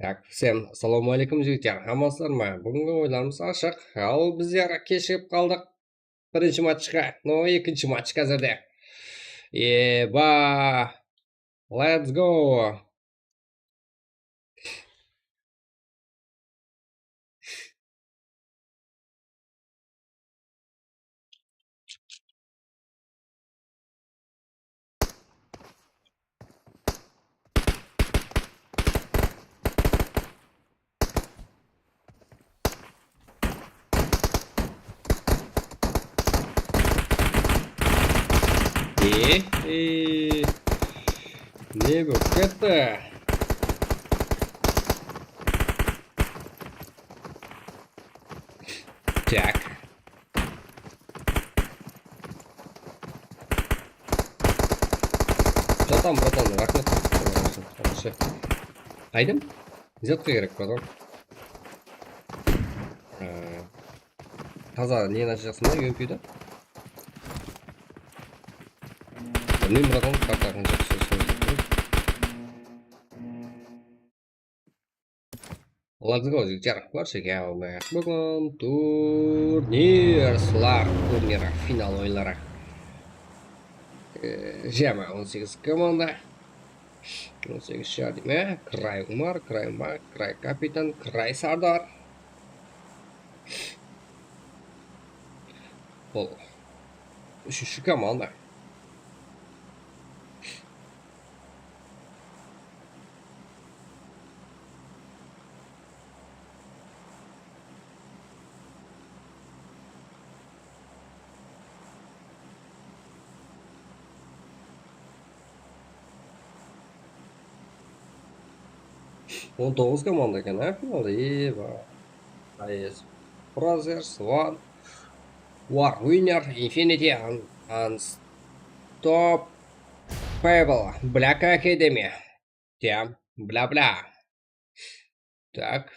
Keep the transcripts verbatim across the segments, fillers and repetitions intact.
Tak, всем assalamu aleykum, jigitler. Amansızlar ma? Búgingi oyınlarımız ashıq. Al, bizler keshigip qaldıq birinshi matchqa. No, ekinshi match házirde. Eba! Let's go! E, e, ne bolıp ketti? Tak. Bratан, bratан, raxmet. Вообще. Qaydım? Взятка kerek, bratан. Ee, taza neni ashasın ba, UMP'di? Bilmeymen, bratан, kartaǵın jaqsı. Let's go, jigitler. Barshaǵa búgin turnir, Slar turniri, final oyınları. E, jama on segiz komanda. On segiz shıǵar deymen, e? Kray Umar, Kray Umar, Kray Kapitan, Kray Sardar. Bul úshinshi komanda. On toǵız komanda eken, á, finalda? Eba. Ayes. Brothers, One, War Winner, Infinity, Un-, Unstoppable, Black Academy. Тем, бля-бля. Так.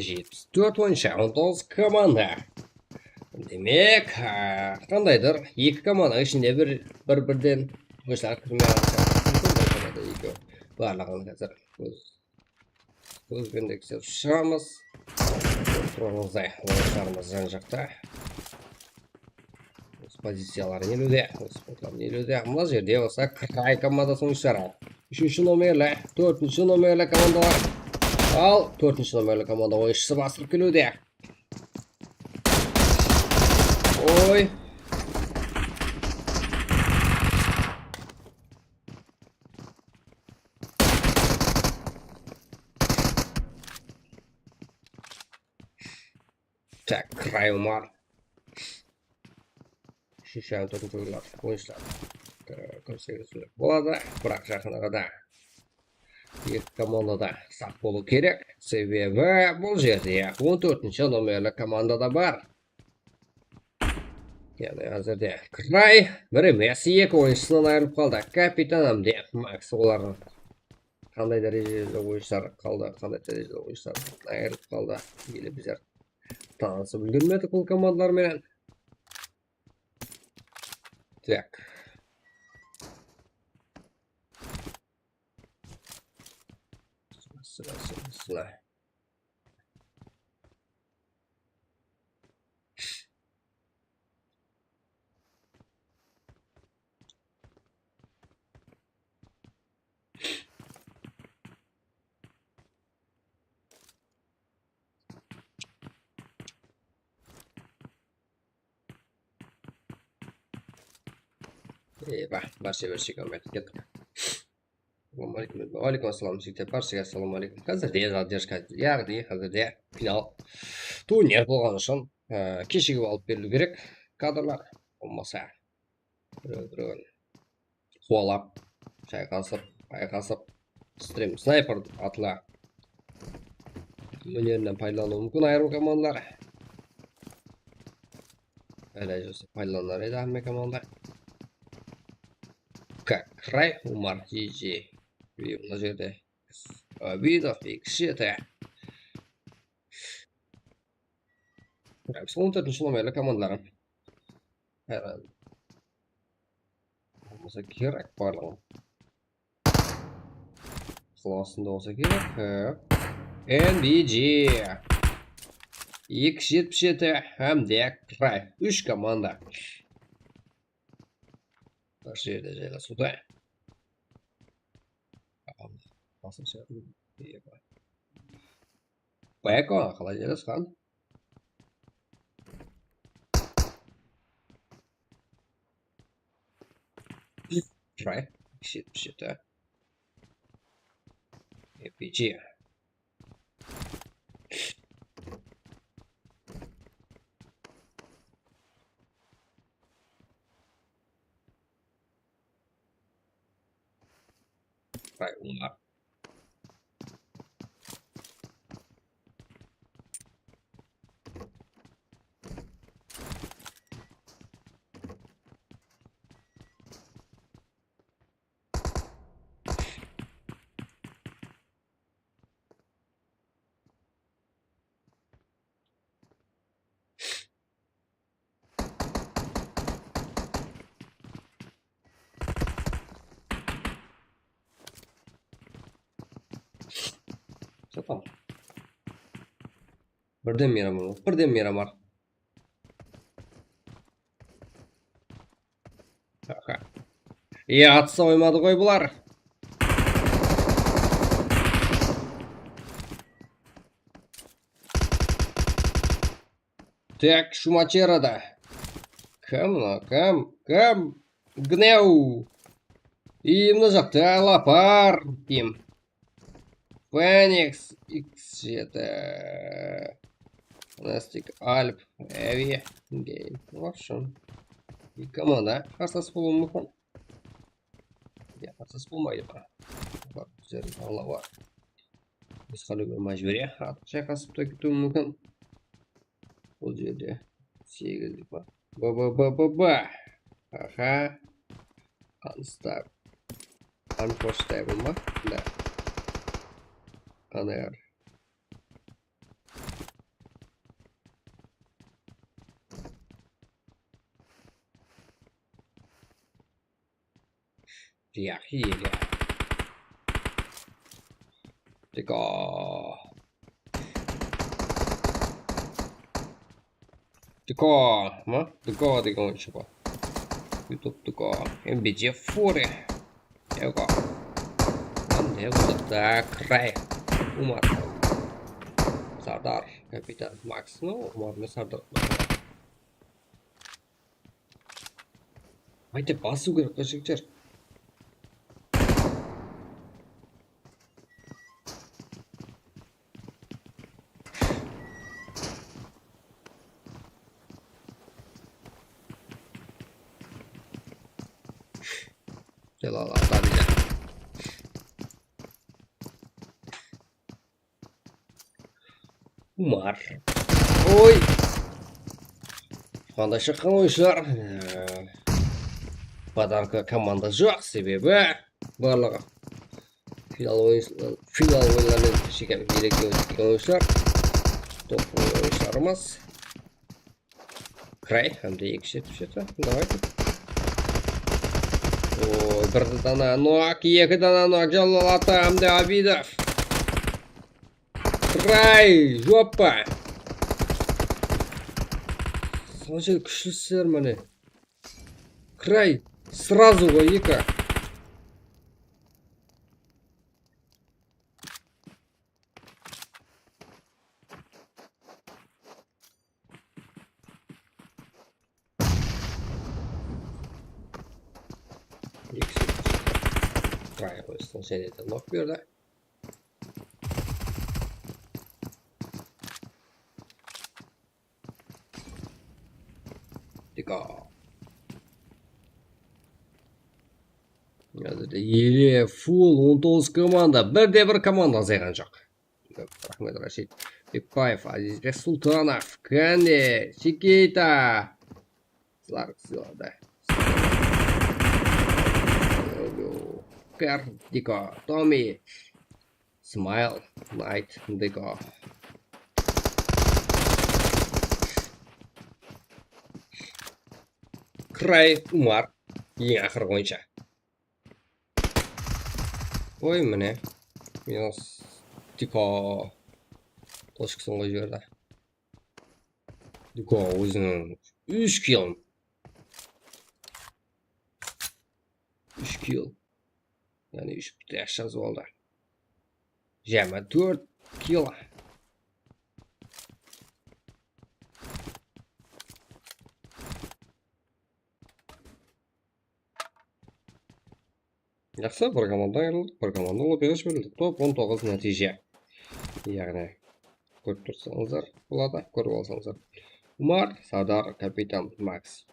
Jetpis tórt boyınsha on toǵız komanda. Demek, á, qandaydur eki komanda ishinde bir, bir-birden oynayıshlar kirmey atır. Sonday komanda ekewi. Barlıǵın házir kóz, kóz benen de kúzep shıǵamız. Kórip turǵanıńızday, oyınshılarımız jan-jaqta. Óz poziciyaların eliwde, óz spotların eliwde. Mına jerde bolsa Kray komandası oyınshıları. Úshinshi nomerli, tórtinshi nomerli komandalar. Al, tórtinshi nomerli komanda oyınshısı bastırıp keliwde. Oy. Tak, Kray Umar. Úshinshi hám tórtinshi oyınlar, oyınshılar, e, kórsegizler boladı. Biraq jaqın arada eki komanda da saq bolıw kerek. Sebebi bul jerde on tórtinshi nomerli komanda da bar. Yaǵnıy házirde Kray bir emes, eki oyınshısınan ayırılıp qaldı. Kapitan hám de Max olardan qanday dárejede oyınshılar qaldı, qanday dárejede oyınshılar ayırılıp qaldı. Ele bizler tanısıp úlgermedik bul komandalar menen. Tak. Sıra, sıra, sıra, sıra. Eyba, barsha bir shekil aytıp kettik. Assalamu aleykum. Wa aleykum assalam, jigitler, barshaǵa assalamu aleykum. Házirde задержка, yaǵnıy házirde final turnir bolǵanı ushın, e, keshigip alıp beriliw kerek kadrlar. Bolmasa birew-birewin quwalap, shayqasıp, ayqasıp, stream snayper atlı ónerinen paydalanıwı múmkin ayırım komandalar. Qálay júrse paydalanar edi hámme komanda. Как край, Umar G G. Mına jerde Abidov, ikisi jeti. Biz on tórtinshi nomerli komandalar. Herhalde. Bolmasa kerek barlıǵı. Sol astında bolsa kerek. Hop. N B G. Eki jetpis jeti hám de край. Úsh komanda. Bir jerde jaylasıwda. Basınshı. Beko, qalay jaylasqan? Try. Shit, shit, а. R P G. Try, Umar. Satam. Birden meyram bar, birden meyram bar. Aha. E, atısa qoymadı ǵoy bular. Tak, Shumachera da. Kim mına, kim, kim? Gnew. I mına jaqta Lapar, kim? Phoenix, X jeti. Nastik, Alp, Evi, Game. В общем, eki komanda qarsılas bolıwı múmkin. Ya, qarsılas bolmaydı ma? Bak, bizlerdiń ańlawı. Biz qalay bir májbúriy, artıq shayqasıp ta ketiwi múmkin. Bul jerde segizlik pa? Ba, ba, ba, ba, ba. Aha. Unstable. Unforstable ma? Da. Anar. Diyaxi. Diko. Diko ma? Diko degen oyınshı bar. YouTube Diko. M B C Fury. Diko. Mine, bul jaqta Kray. Umar. Sardar. Kapitan Max. No, Umar menen Sardar. Aytep basıw kerek, qáshekler. Gel al, al, hadi gel. Umar. Oy. Qanday shıqqan oyınshılar. Ee, podarka komanda joq, sebebi barlıǵı final oyın, final oyınlarınan shekem elege ótken oyınshılar. Top oyınshılarımız. Kray, hám de eki jetpis jeti. Давайте. Oy, bir dana nok, eki dana nok, Jalal ata hám de Abidov. Kray, joppa. Sonshalik kúshlisizler, mine. Kray, сразу ǵoy eki. Kray qoysın, jáne de nok berdi. Diko. Házirde ele full on toǵız komanda, bir de bir komanda azayǵan joq. Raxmet, Rashid Bekbaev, Aziz Sultanov, Kane, Chikita. Sizlar, sizlarda. Kar, Diko, Tommy, Smile, Knight, Diko. Kray, Umar, eń aqırǵı oyınsha. Oy, mine. Minus Diko. Toshkasın qoyıp jiberdi. Diko óziniń úsh kill. Úsh kill. Yaǵnıy úsh pútin jazıp aldı. Jámi tórt kill. Jaqsı, bir komanda ayırıldıq, bir komanda lobbiǵa jiberildik. Top on toǵız nátiyje. Yaǵnıy, kórip tursańızlar boladı, kórip alsańızlar. Umar, Sardar, kapitan, Maks.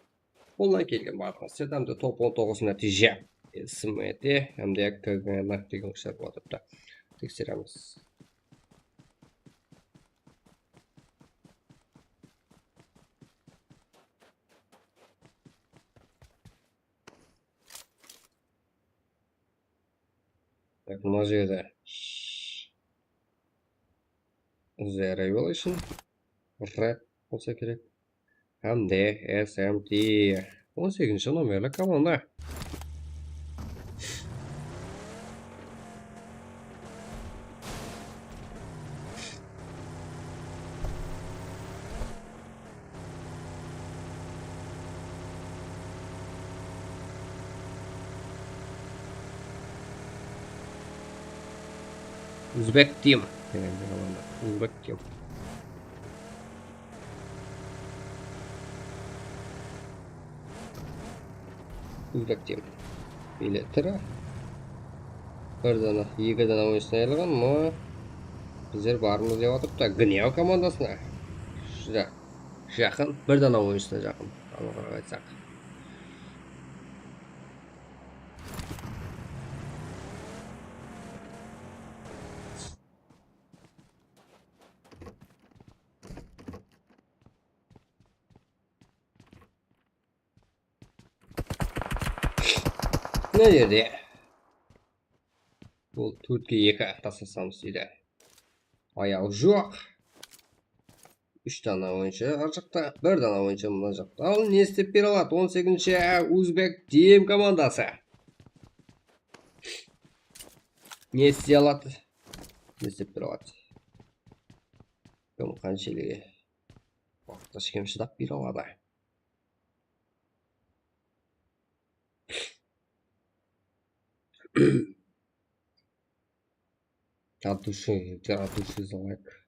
Qoldan kelgen barlıǵın isletti hám de top on toǵız nátiyje. S M T hám de K G N degen qushlar bolıp atırıptı. Tekseremiz. Tak, mına jerde The Revelation, Red bolsa kerek. Hám de S M T, on segizinshi nomerli komanda. Uzbek Team degen bir komanda. Uzbek Team. Uzbek Team. Ele tiri. Bir dana, eki dana oyınsın ayırılǵan, amma bizler barımız dep atırıp ta, Gnev komandasına júdá jaqın, bir dana oyınsına jaqın. Alıǵıraq aytsaq. Mına jerde bul tórtke eki taslasamız deydi. Ayaw joq. Úsh dana oyınshı arjaqta, bir dana oyınshı mına jaqta. Al, ne istep bere aladı? On segizinshi Uzbek Team komandası. Ne istey aladı? Ne istep bere aladı? Kim qansheligi waqıtqa shekem shıdap bere aladı? От души, от души за лайк.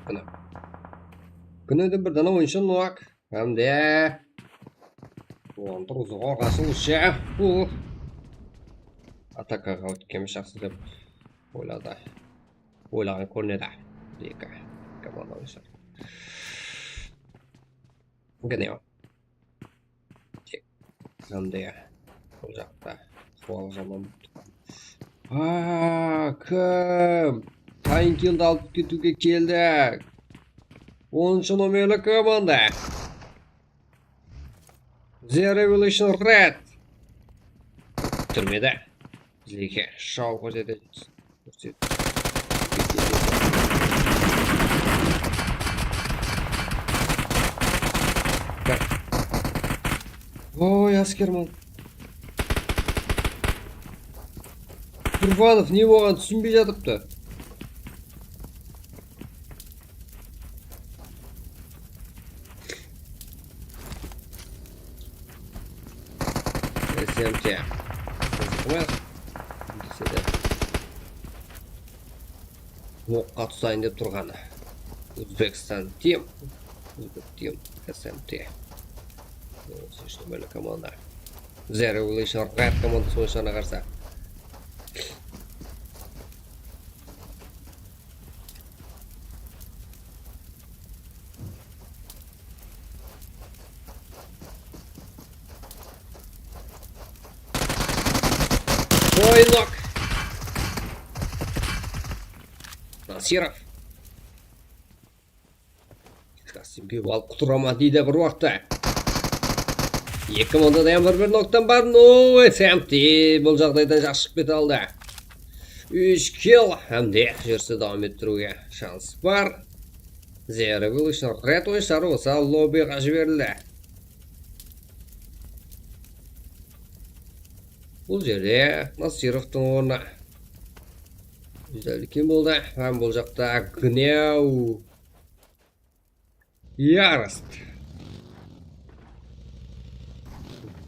Kúni. Kúni de bir dana oyınshı Noak. Hám de oǵan turǵızıwǵa qorqasıń ushı. Bul atakaǵa ótkeni jaqsı dep oyladı. Oylaǵan kórinedi. Eki komanda oyınshı. Gene. Tek hám de bul jaqta ahwal jaman. A, kim? Tayın killdi alıp ketiwge keldi. Onınshı nomerli komanda. The Revelation Red. Túrmedi. Bizlerge shou kórsetedi. Oy, áskerman. Kurbanov ne bolǵanın túsinbey jatırıptı. S M T. Qımayıq. Dese de. Oqqa tusayın dep turǵanı. Uzbekistan Team. Uzbek Team. S M T. Sol ushın bále komanda. Zero Village Red komandası oyınshılarına qarsı. Qoynoq. Nasirov. Kostimge alıp qutırama deydi bir waqıtta. Eki mında da bir bir noktan bar. No, S M T bul jaǵdaydan jaqsı shıǵıp kete aldı. Úsh kill hám de júriste dawam ettiriwge shans bar. Zero Village Red oyınshıları bolsa lobbyǵa jiberildi. Bul jerde Nasirovtıń ornı júdá úlken boldı. Hám bul jaqta Gnew Yarost.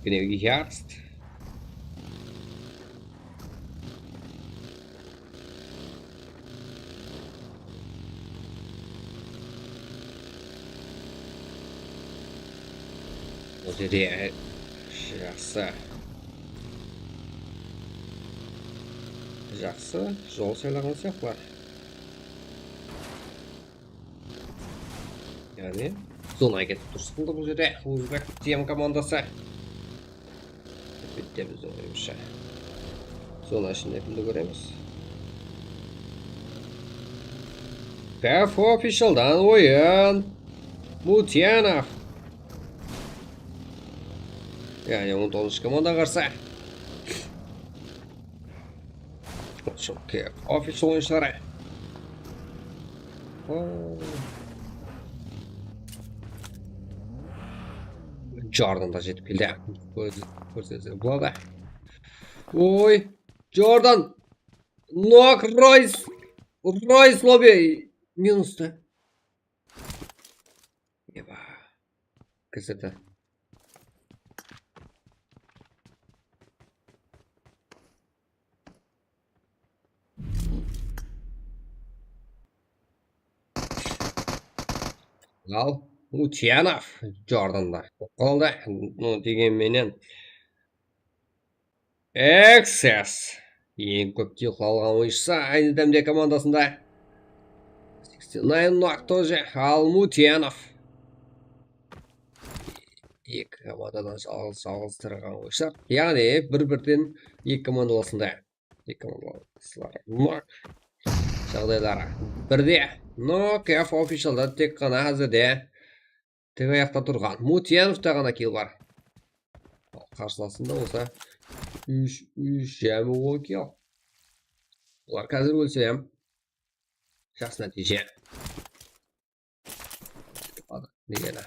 Gnew Yarost. Bul jerde jaqsı. Jaqsı jol saylaǵan sıyaqlı. Yaǵnıy, zonaǵa ketip turıs qıldı bul jerde Uzbek Team komandası. Bitti bizdiń oyımızsha. Zona ishinde kimdi kóremiz? P F Officialdan oyın. Mutyanov. Yaǵnıy, on toǵızınshı komandaǵa qarsı. Okey, Official oyınshıları. Oo. Jordan da jetip keldi. Kóz-, kórseńiz boladı. Oy, Jordan. Nok, Royce. Royce lobby. Minustı. Eba. Kirsetti. Al, Mutyanov Jordanda. Qolda, no, degen menen. Access. Eń kóp kill alǵan oyınshısı N D M D komandasında. Seksen toǵız nok тоже Al Mutyanov. Eki komandadan jalǵız, jalǵız tırǵan oyınshılar. Yaǵnıy, bir-birden eki komanda arasında. Eki komanda arasında nok jaǵdayları birde. Nok F Officialda tek ǵana házirde tek ayaqta turǵan Mutyanovta ǵana kill bar. Al, qarsılasında bolsa úsh, úsh jámi on kill. Bular házir ólse hám jaqsı nátiyje. Degeni.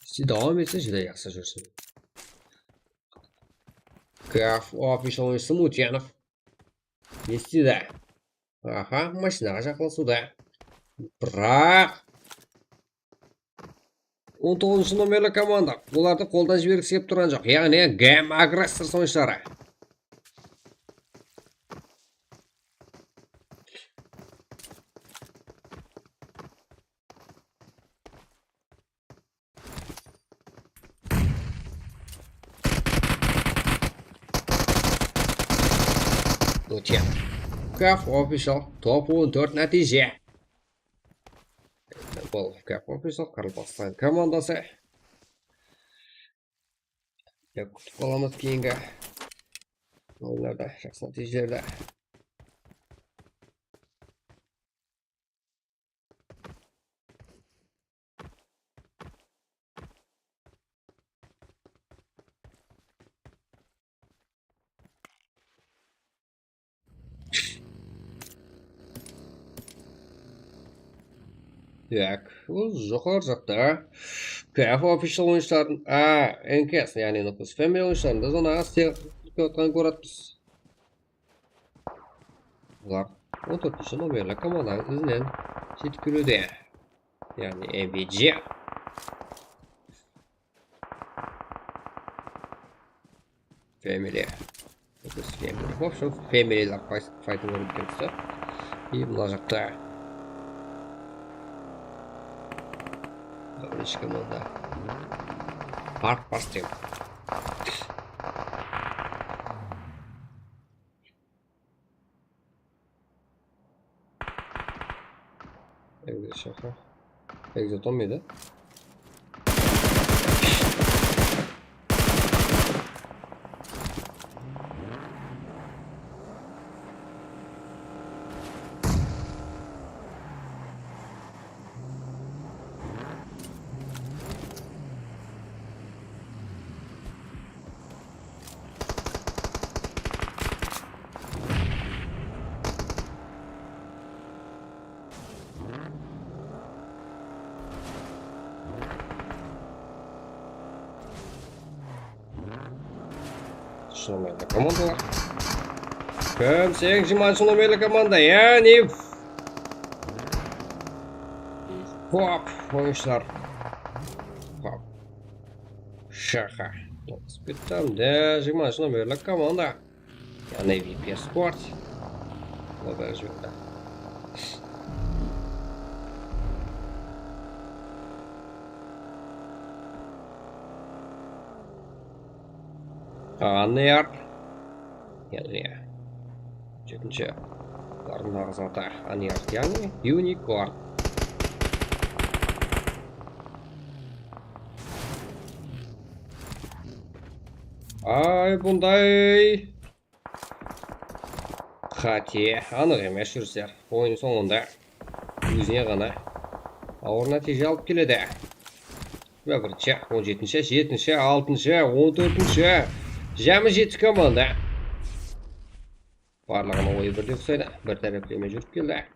Siz dawam etse, júdá jaqsı júrsin. Kaf, Official oyınshısı Mutyanov. Ne isteydi? Aha, mashinaǵa jaqınlasıwda. Biraq on toǵızınshı nomerli komanda olardı qoldan jibergisi kelip turǵan joq. Yaǵnıy, G M Aggressors oyınshıları. Óte. Kaf Official, top on tórt nátiyje. Bul Kaf Official, Qaraqalpaqstan komandası. Dep kútip qalamız keyingi oyınlarda, jaqsı nátiyjelerdi. Tak, bul joqarı jaqta Kaf Official oyınshıların, a, N K S, yaǵnıy Nukos Family oyınshıların da zona astı kútip atqanın kórip atırmız. Bular on tórtinshi nomerli komandanıń izinen jetip keliwde. Yaǵnıy M V G. Family. Biz family. В общем, family-ler fay-, faytın kórip kelipti. И mına jaqta birinshi komanda. Hard Pass dep. Egzoshaka. Egzoton mıydı? Sonday komandalar. Kim sen jigirmanshı nomerli komanda, yaǵnıy. Hop, oyınshılar. Hop. Shaqa. Spittam da jigirmanshı nomerli komanda. Yaǵnıy V P Sport. Global júrdi. Anıyar. Yaǵnıy jetinshi. Bulardıń naǵız atı Anıyar, yaǵnıy Unicorn. Ay, bunday. Qáte, anıq emes, júrisler. Oyın sońında ózine ǵana awır nátiyje alıp keledi. Jigirma birinshi, on jetinshi, jetinshi, altınshı, on tórtinshi, jámi jeti komanda. Barlıǵınıń oyı birdey uqsaydı, bir tárepleme júrip keldi.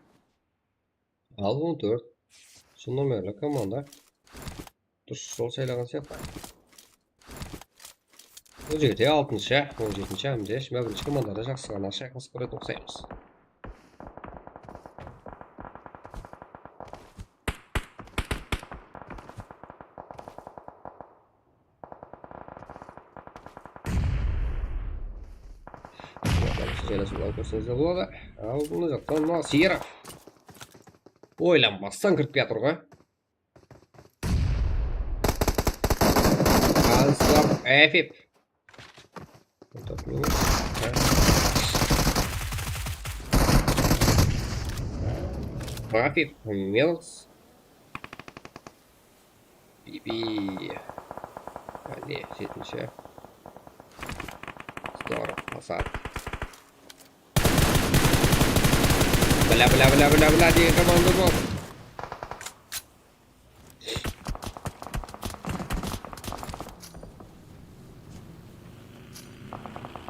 Al on tórt. Sol nomerli komanda. Durıs jol saylaǵan sıyaqlı. Bul jerde altınshı, on jetinshi hámde jigirma birinshi komandada jaqsı ǵana shayqasıp baratın uqsaymız. Jaylasuwlardı kórseńizler boladı. Aldında jaqtan Nasirov. Oylanbastan kirip kiyatır ǵoy. Anslap Afif. Afif, Mills. Bibi. Áne, jetinshi. Здорово, Asad. Bla, bla, bla, bla, bla degen komanda bol.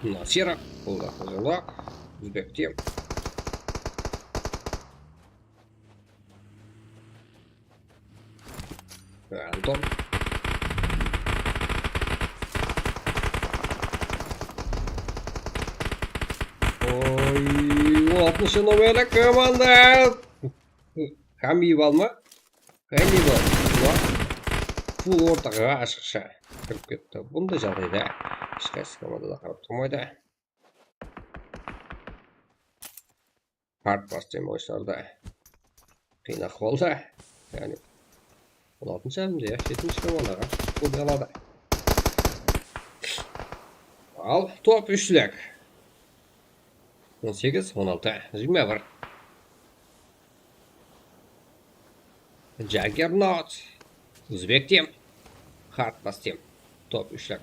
Nasirov, bul da Qızılaq, Uzbek Team. Anton. Oy, on altınshı nomerli komanda. Hannibal ma? Hannibal. Ulan. Full ortaǵa ashıqsha kirip ketti. Bunday jaǵdayda hesh qaysı komanda da qarap turmaydı. Hard Pass degen oyınshılarda qıyın ahwalda. Yaǵnıy, on altınshı hámde jetinshi komandaǵa gol aladı. Al, top úshlik. On segiz, on altı, jigirma bir. Juggernaut. Uzbek Team. Hard Pass Team. Top úshlik.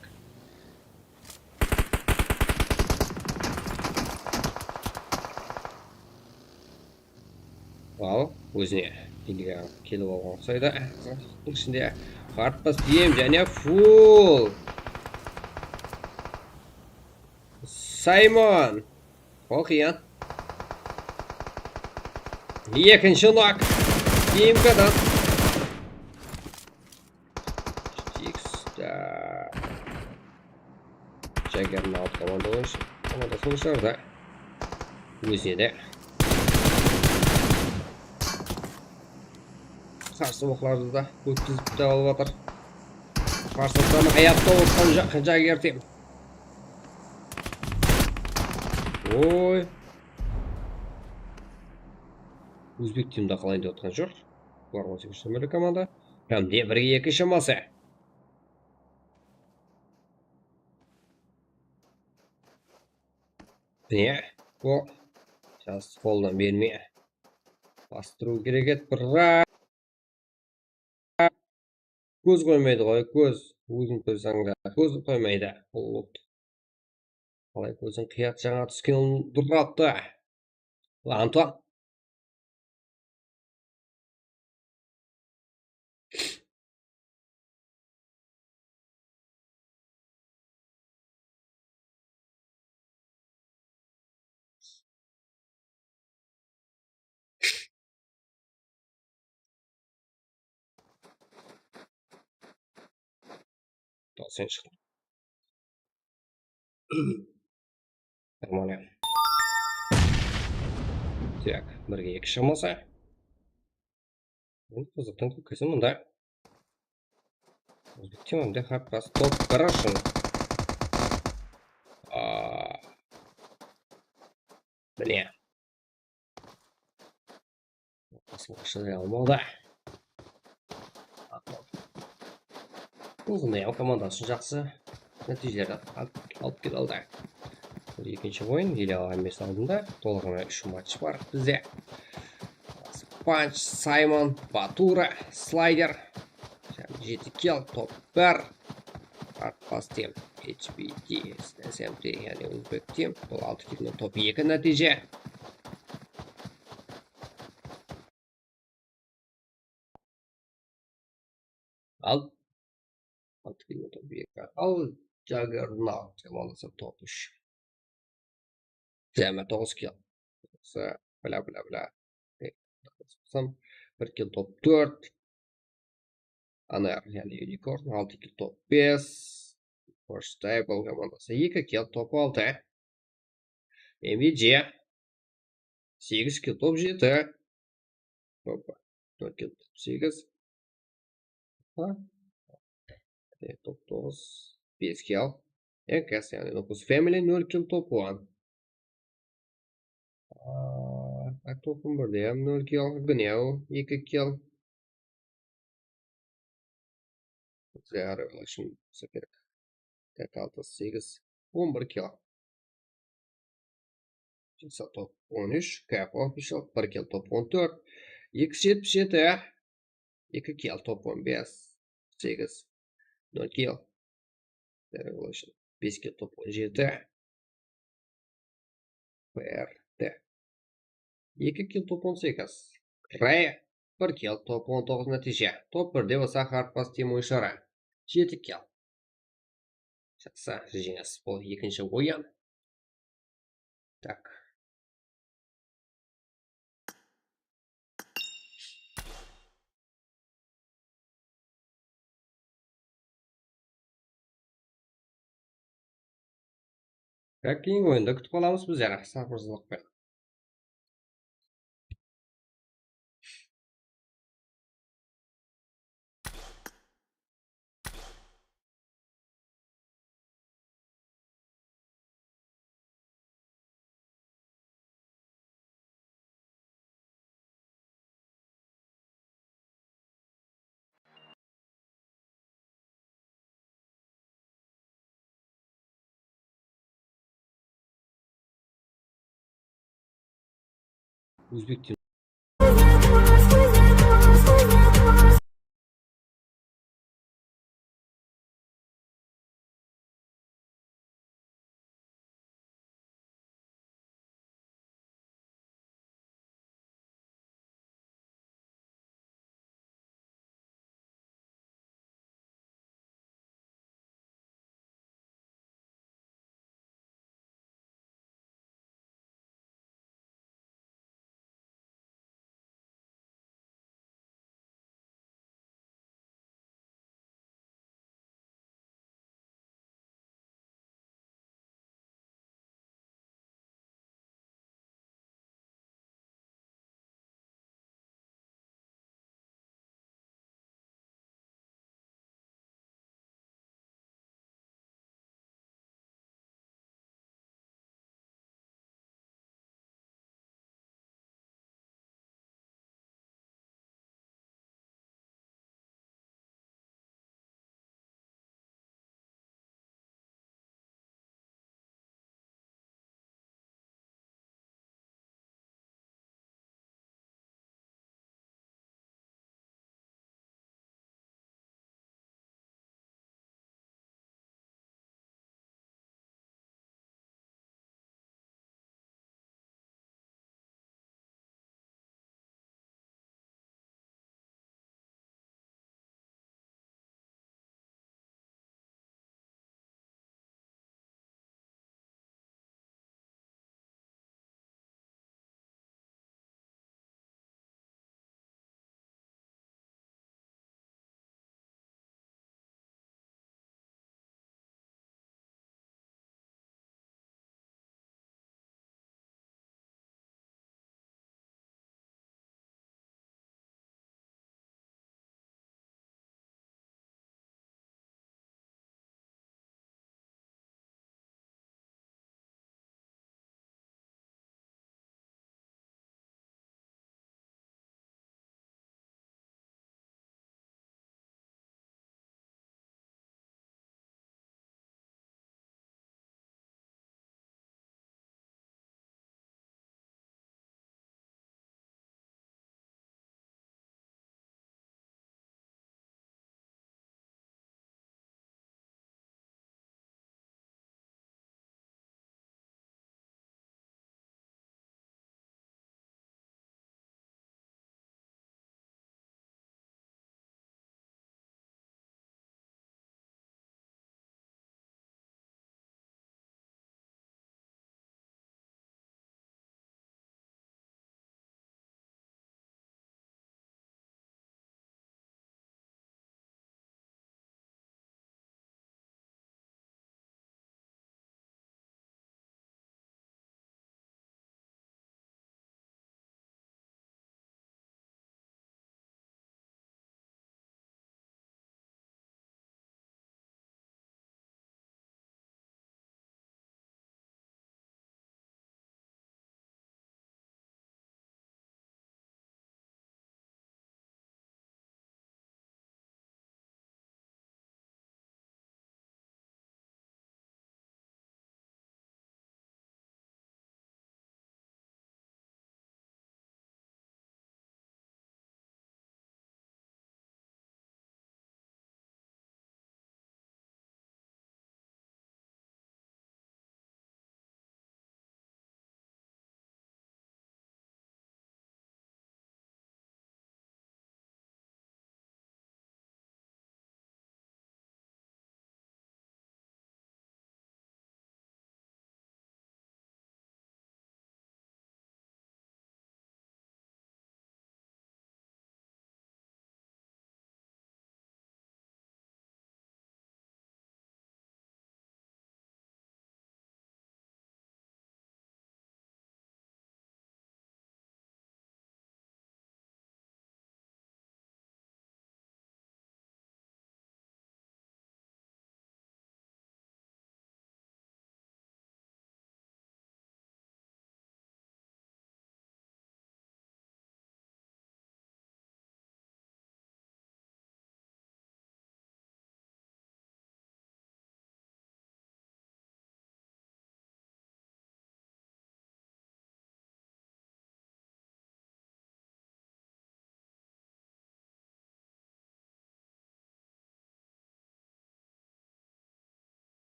Al, ózine kelip alǵan uqsaydı. Ishinde Hard Pass Team jáne full. Saymon. Ol qıyın. Ekinshi nok. Kimkadan. Stiksta. Juggernaut komanda oyınshı. Komandasınıń shıǵardı. Ózine de. Qarsı oqlardı da ótkizip te alıp atır. Qarsılardan ayapta otqan Ja-, Jagger Team. Oy. Ózbek timda qalay dep atqan joq. Bular on segiz komanda. Hám de birge eki shaması. Mine, bul jas qoldan bermey. Bastırıw kerek edi, biraq. Kóz qoymaydı ǵoy, kóz. Óziń qoysań da, kóz qoymaydı. Bul qalay kóziń qıyat jańa túsken durrattı. Antuan. Sen shıqtıń. Нормально. Так, birge eki shaması. Endi qızıqtan kókkese mında. Ózbek timinde haq bas top bir ushın. Aa. Mine. Basqıshı almadı. Uzınayam komandası ushın jaqsı nátiyjelerdi alıp, alıp kele aldı. Bul ekinshi oyın, ele ala hámmesi aldında. Tolıǵına úsh match bar bizde. Punch, Simon, Batura, Slider. Jeti kill, top bir. Artpas tim, H B T, S M T, yaǵnıy Uzbek tim. Bul altı kill menen top eki nátiyje. Al. Altı kill menen top eki. Al, Juggernaut, yamanlasa top úsh. Jámi toǵız kill. Bla, bla, bla. E, bir kill top tórt. Anar, yaǵnıy Unicorn, altı kill top bes. First Table komandası eki kill top altı. M V G segiz kill top jeti. Hoppa, tórt kill top segiz. Ha? E, top toǵız, bes kill. Ekas, yaǵnıy Locust Family nol kill top on. Aa, top on birde hám nol kill, Gnew eki kill. Bizge Revelation bolsa kerek. Tak, altı, segiz, on bir kill. Jasa top on úsh, Kap Official, bir kill top on tórt, X jetpis jeti, eki kill top on bes, segiz, nol kill. Revelation, bes kill top on jeti. P R T. Eki kill top on segiz. Ray, bir kill top on toǵız nátiyje. Top birde bolsa Hardpass Timo Ishara. Jeti kill. Jaqsı, jeńis. Bul ekinshi oyın. Tak. Keyingi oyında kútip qalamız bizler, sabırsızlıqpenen. Ózbek til.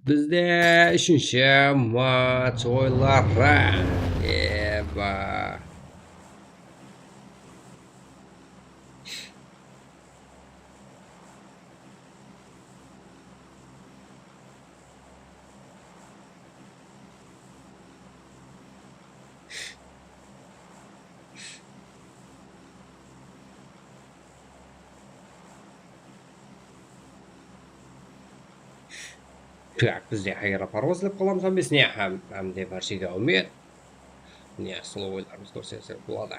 Bizde úshinshi match oyınları. Eba. Tak, bizde aeroparvoz dep qalamız hám esine, hám, hám de bárshege áwmet. Mine, slovoylarımız kórsetsek boladı.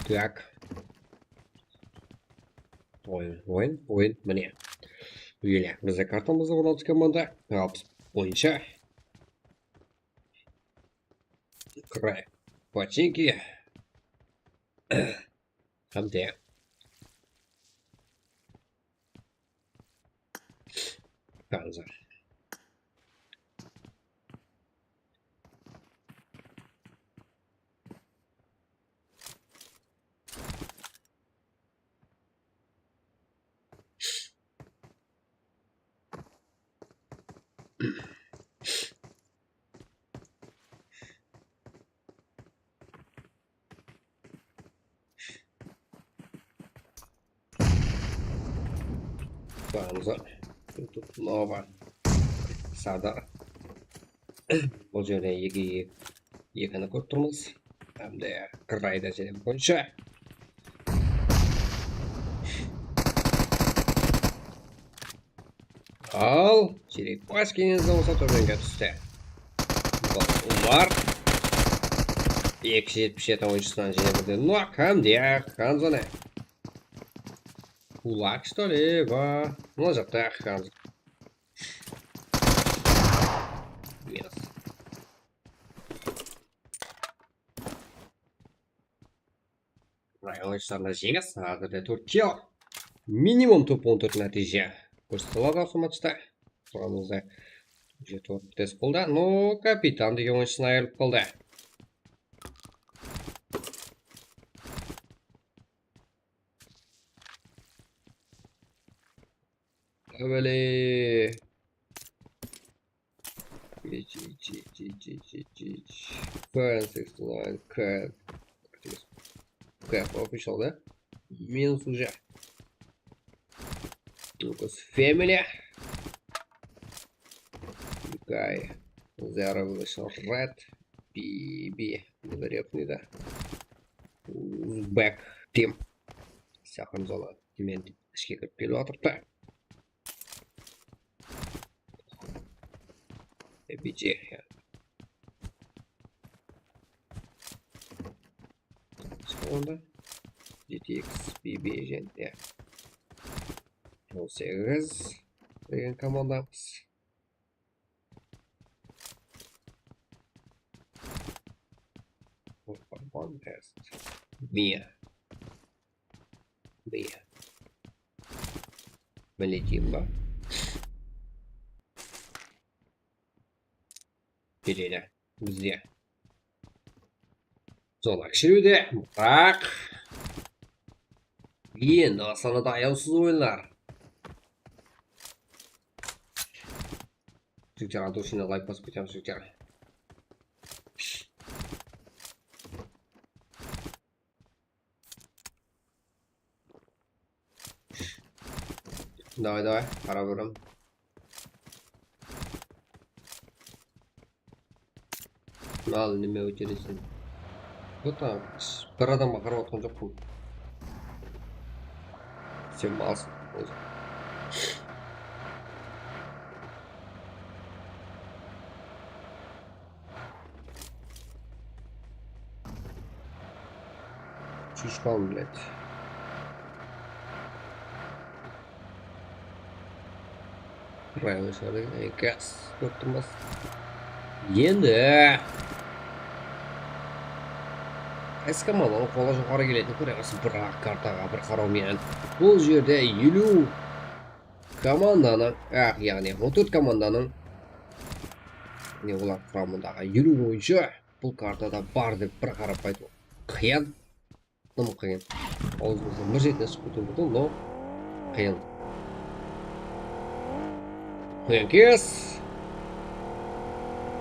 Tak. Oyın, oyın, oyın. Mine. Ele, bizde kartamızda on altı komanda. Alpıs boyınsha. Kray. Починки. Hám de. Panzer. Baramız. Nova. Sardar. Bul jerde eki, ekini kórip turmız. Hám de Qırayda jere boyınsha. Al, Jerepashkinniń bolsa tóbenge tústi. Bul Umar. Eki júz jetpis jeti oyınshısınan jene bir de nok hám de Hanzone. Kulak, что ли? Ba, mına jaqta Hanzo. Minus. Oyınshılarına jeńis, házirde tórt kill. Minimum top on tórt nátiyje kórsetip aladı usı matchta. Soramızda jeti tórt bites boldı. No, kapitan degen oyınshısına ayırılıp qaldı. Ewele. Iç, iç, iç, iç, iç, iç, iç. Fan sixty nine, Cap. Cap official, da? Minus уже. Lucas Family. Guy. Zero Red. B B. Древний, да. Back team. Saqın zola. Demen ishke kirip kelip atırıptı. B B G. Onda G T X, B B G, ya. On segiz degen komandamız. One test. Mia. Mia. Milletiyim ba? Keledi bizge. Zona kishirewde, biraq endi baslanadi ayawsız oyınlar. Jigitler, anta ushın layk basıp ketemiz, jigitler. Davay, davay, qarap berem. Al, neme ótereseń? Вот так, bir adamǵa qarap atqan joqpan. Sen malsıń óziń. Shıshqan, блядь. Правильно shıǵadı eken, gaz kórip turmaz. Endi qaysı komandanıń qolı joqarı keletin kóremiz. Biraq kartaǵa bir qaraw menen bul jerde eliw komandanıń, ah, yaǵnıy on tórt komandanıń Mine, olar quramındaǵı eliw oyınshı bul kartada bar dep bir qarap aytıw qıyın. Dım qıyın. Awzımızdıń bir jetine shıǵıp ketiwi múmkin, no qıyın. Qoyankes.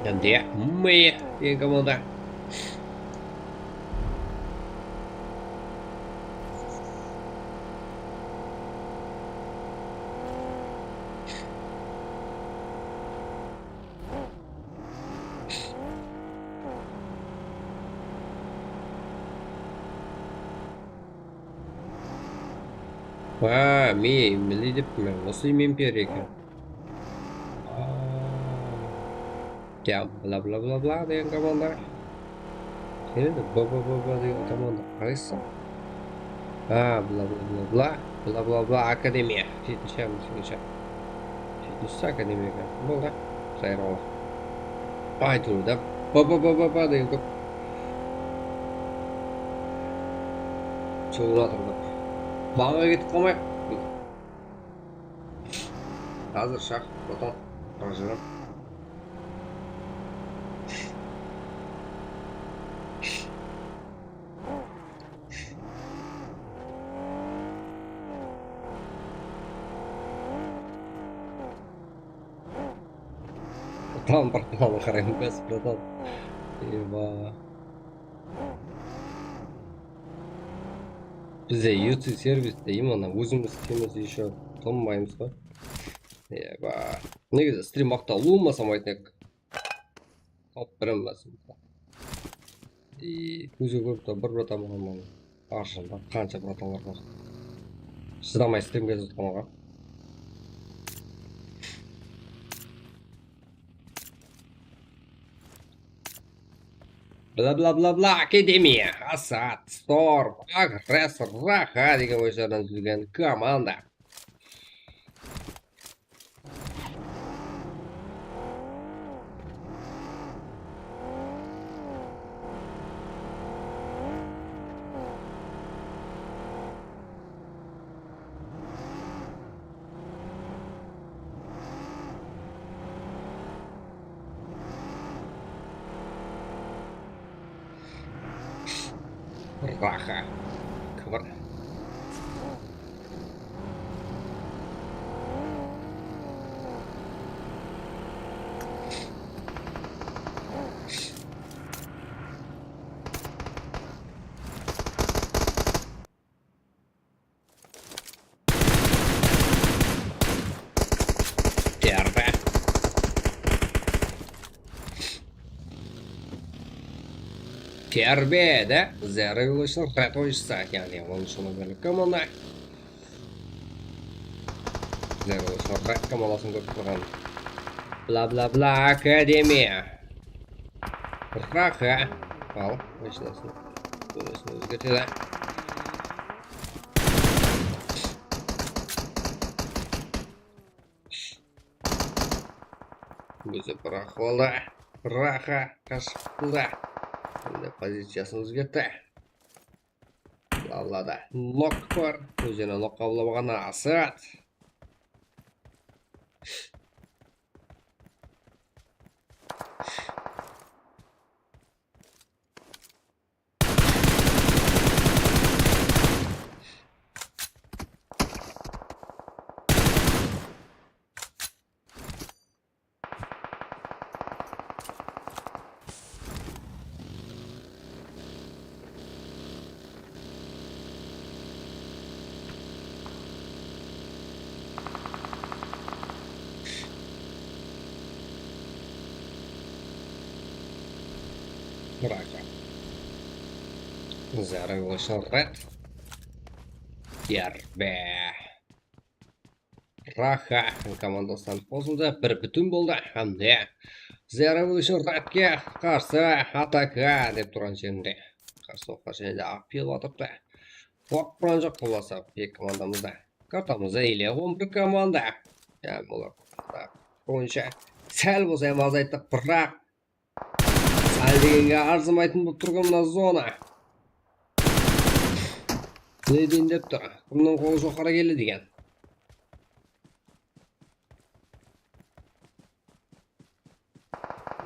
Hám de Mıy degen komanda. Wa, men, men ne deptimen? Usı men per eken. Aa. Ya, bla, bla, bla, bla degen komanda. Endi B B B B degen komanda qaysı? Ha, bla, bla, bla, bla, bla, bla, bla, akademiya. Jetinshi, jetinshi. Jetinshisi akademiya ekan. Boldı. Sayralar. Aytıwda B B B B B degen kóp. Solatırdı. Baǵa ketip qalmayıq. Házir shaq, потом, bir jırım. Tam bir planı qarayın, bas, bratan. Eba. Bizde U C serviste именно ózimiz isleymizde ещё tanımaymız ǵoy. Eba. Negizi strim waqıtta ulıwmasam aytayıq. Tawıp berem ba? I, kózge kórip tur, bir bratan bolǵan. Arshında qansha bratanlar bar. Shıdamay strimge tutqanǵa. Bla bla bla bla, Akademiya, Asad, Storm, Agres, Raha degen oyınshılardan dúzilgen komanda. Raha. Kıvır. Terbe. Terbe de Zero Evolution Red oyınshısı, yaǵnıy onınshı nomerli komanda. Zero Evolution Red komandasın kórip turǵan. Bla bla bla Akademiya. Raha. Al, mashinasın. Dóresin ózgertedi. Ózi bir ahwalda Raha qashıp qutıldı. Endi poziciyasın ózgertti. Lavlada nok bar. Ózine nok qabıllap alǵan Asad. Raha. Zero Evolution Red. Terbe. Raha komandasınan qosıldı, bir pútin boldı. Hám de Zero Evolution Redke qarsı ataka dep turǵan jerinde. Qarsı oqqa jáne de aq piyol atırıptı. Waq quran joq, qullasa eki komandamız da. Kartamızda ele on bir komanda. Ya, bular boyınsha sál bolsa hám azayttıq, biraq sál degenge arzımaytın bolıp turǵan mına zona. Ne deyin dep tur? Kimniń qolı joqarı keldi degen.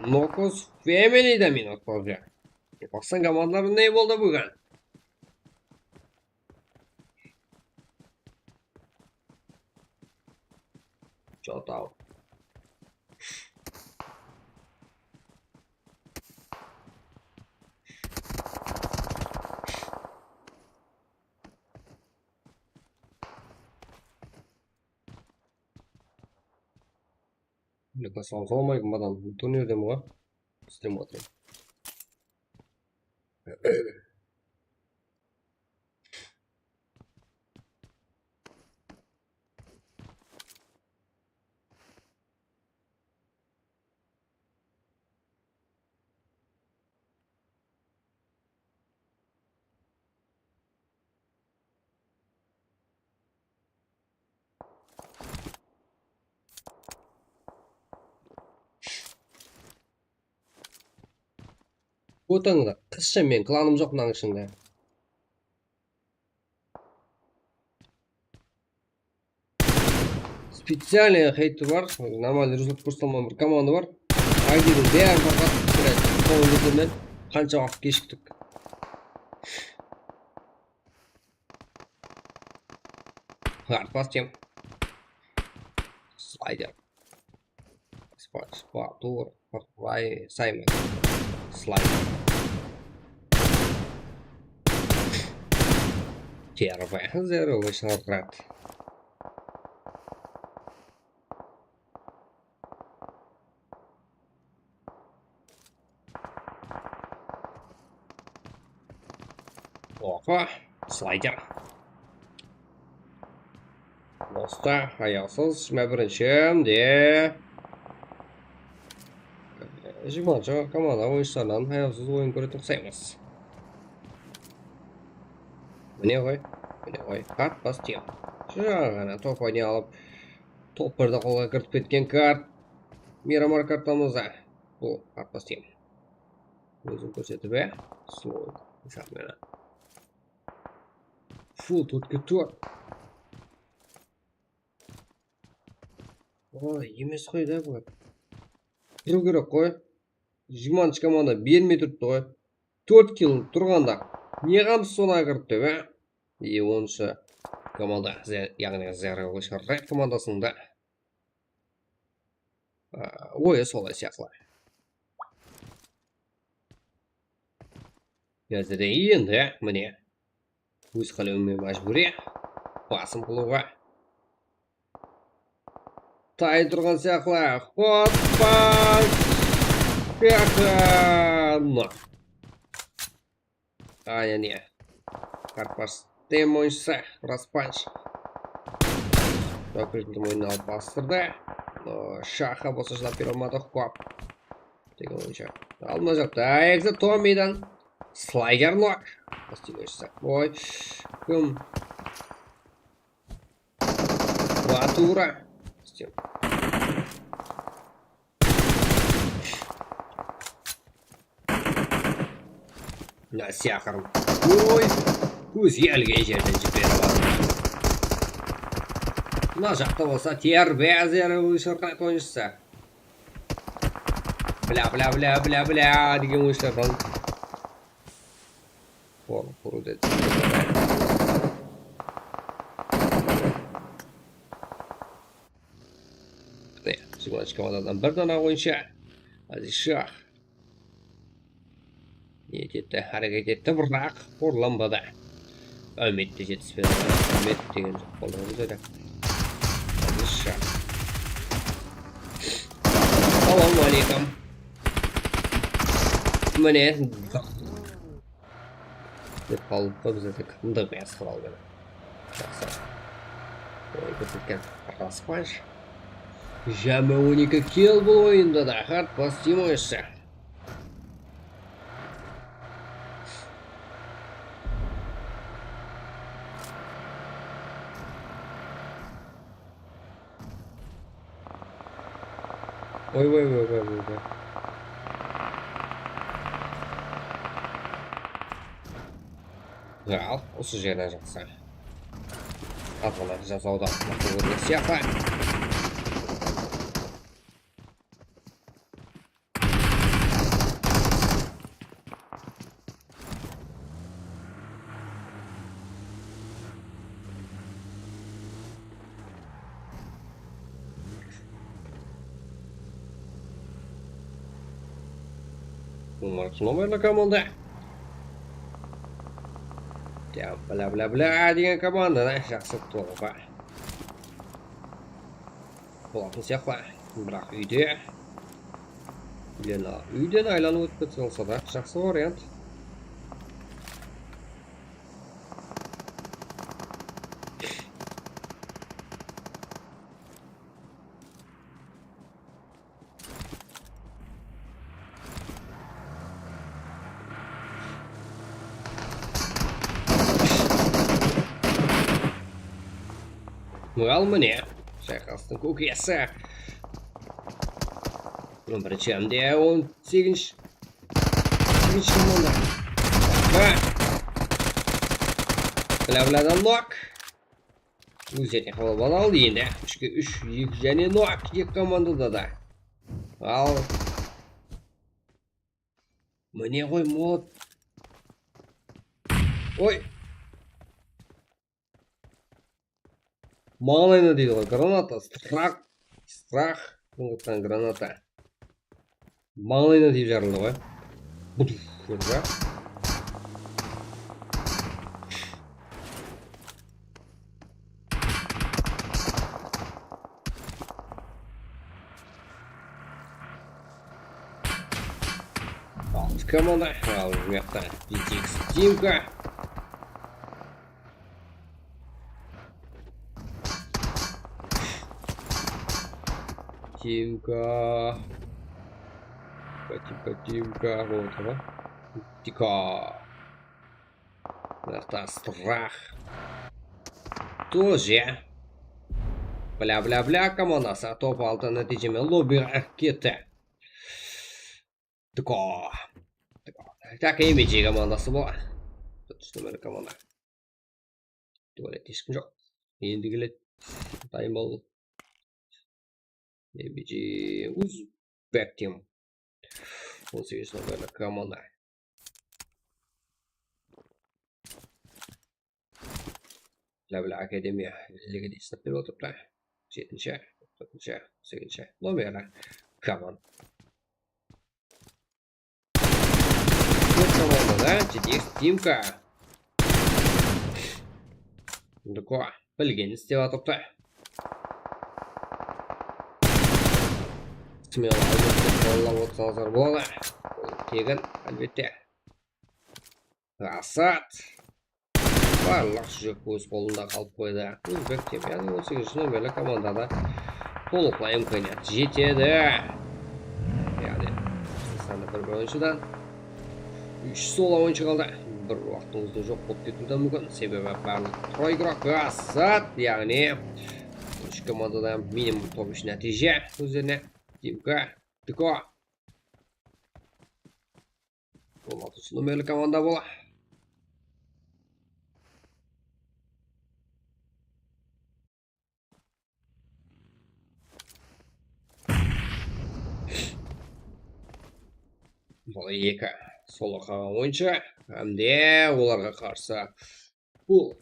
Nokos Family de minut boldı. Baqsań, komandalar ne boldı búgin? Jotau. Mine, basqan qolmayman, adam turnirden ǵoy. Islemey atırman. Otańda qızsha, men klanım joq mınań ishinde. Специальный хейтер bar, нормальный результат kórsetemen, bir komanda bar. I D'diń bárin tarqatıp, блядь, sol jerde men qansha waqıt keshiktik. Hard bastıp. Slayder. Spa-, Spatur, Ray, Simon. Slay. Первая. Zero вышел рад. Opa, slayder. Dosta, ayawsız, jigirma birinshi de. Jigirmanshı komanda oyınshılarınan ayawsız oyın kóretin uqsaymız. Mine ǵoy, mine ǵoy, qartpas tiyem. Shu jaǵı ǵana top oynay alıp, top birdi qolǵa kiritip ketken kart. Miramar kartamızda. Bul qartpas tiyem. Ózin kórsetip, e? Slow. Esap menen. Full tórtke tórt. Oy, emes ǵoy da bul. Turıw kerek ǵoy. Jigirmanshı komanda bermey turıptı ǵoy. Tórt kill turǵanda ne qamsız sonı kiripti, e? E, onınshı komanda, ze-, yaǵnıy Zero Red komandasınıń da. A, oyı solay sıyaqlı. Házir de endi, mine, óz qálewime májbúriy basım qılıwǵa tay turǵan sıyaqlı. Hoppa! Sıyaqlı. Áne, ne. Qartpas tem oyınshısı, Raspanch. Dokritim oyınına alıp bastırdı. O, Shaxa bolsa shıdap bere almadı, hop. Tek oyınsha. Alma jaqta, Exit Tommydan. Slayder nok. Bastıń oyınshısı. Oy. Kim? Batura. Stem. Mına sıyaqırım. Oy. Ózge elge jerden jiberip atır. Mına jaqta bolsa T R B zero shırqıraydı oyınshısı. Bla, bla, bla, bla, bla degen oyınshılardan. Form qurıw dedi. Mine, jigirmanshı komandadan bir dana oyınshı. Azizshah. Niyet etti, háreket etti, biraq qorlanbadı. Áwmet te jetispedi. Áwmet degen joq boldı bizde. Azizshah. Assalawma áleykum. Mine. Dep qaldıptı bizde tek D P S qılaw kerek. Jaqsı. Oy, kórsetken Raspanch. Jámi on eki kill bul oyında da. Qartpas tiyem oyınshısı. Oy, oy, oy, oy, oy, oy. Al, usı jerden jaqsı. Atana jasawda mıqlı kórgen sıyaqlı. Bunlar nomerli komanda. Ya, bla, bla, bla degen komanda, da, jaqsı topa. Bolatuǵın sıyaqlı. Biraq úyde. Úyden, úyden aylanıp ótip ketse bolsa da, jaqsı variant. Al mine, shayqastıń kókesi. Birinshi hámde on segizinshi, segizinshi komanda. Ha. Bla, bladan nok. Ózlerine qılıp alalı endi. Úshke úsh, eki jáne nok, eki komandada da. Al. Mine ǵoy, mod. Oy. Mańlayına deydi ǵoy, granata, strah, strah. Atqan granata. Mańlayına tiyip jarıldı ǵoy. Butuf, kórdi ba? Altı komanda, al, bu jaqta G T X Timka. Timka. Timka, Timka, Timka, вот она. Тихо. Мынаяқта страх. Тоже. Бля, бля, бля, командасы топ altı nátiyje menen lobbiǵa kirip ketti. Тихо. Тихо. Так, M B G komandası bu. Tórtinshi nomerli komanda. Tualet eshkim joq. Endi keledi. Dayım bol. M B G Uzbek Team. On segiz nomerli komanda. Bla bla akademiya. Ellige dey sınap berip otırıptı. Jetinshi, toǵızınshı, segizinshi nomerli komanda. Tórt komanda da G T X Timka. Duko bilgen istep atırıptı. Smela, álbette, qollap otsańızlar boladı. Tegin, álbette. Asad. Barlıq júk óz qolında qalıp qoydı. Uzbek Team, yaǵnıy on segizinshi nomerli komandada tolıqlay imkaniyat jetedi. Yaǵnıy, sanı bir oyınshıdan úsh solo oyınshı qaldı. Bir waqtıń ózinde joq bolıp ketiwi de múmkin. Sebebi barlıq proigrovka Asad, yaǵnıy úsh komandada minimum top úsh nátiyje ózlerine. Timka, Tiko. On altınshı nomerli komanda bola. Bul eki solo qalǵan oyınshı hám de olarǵa qarsı bul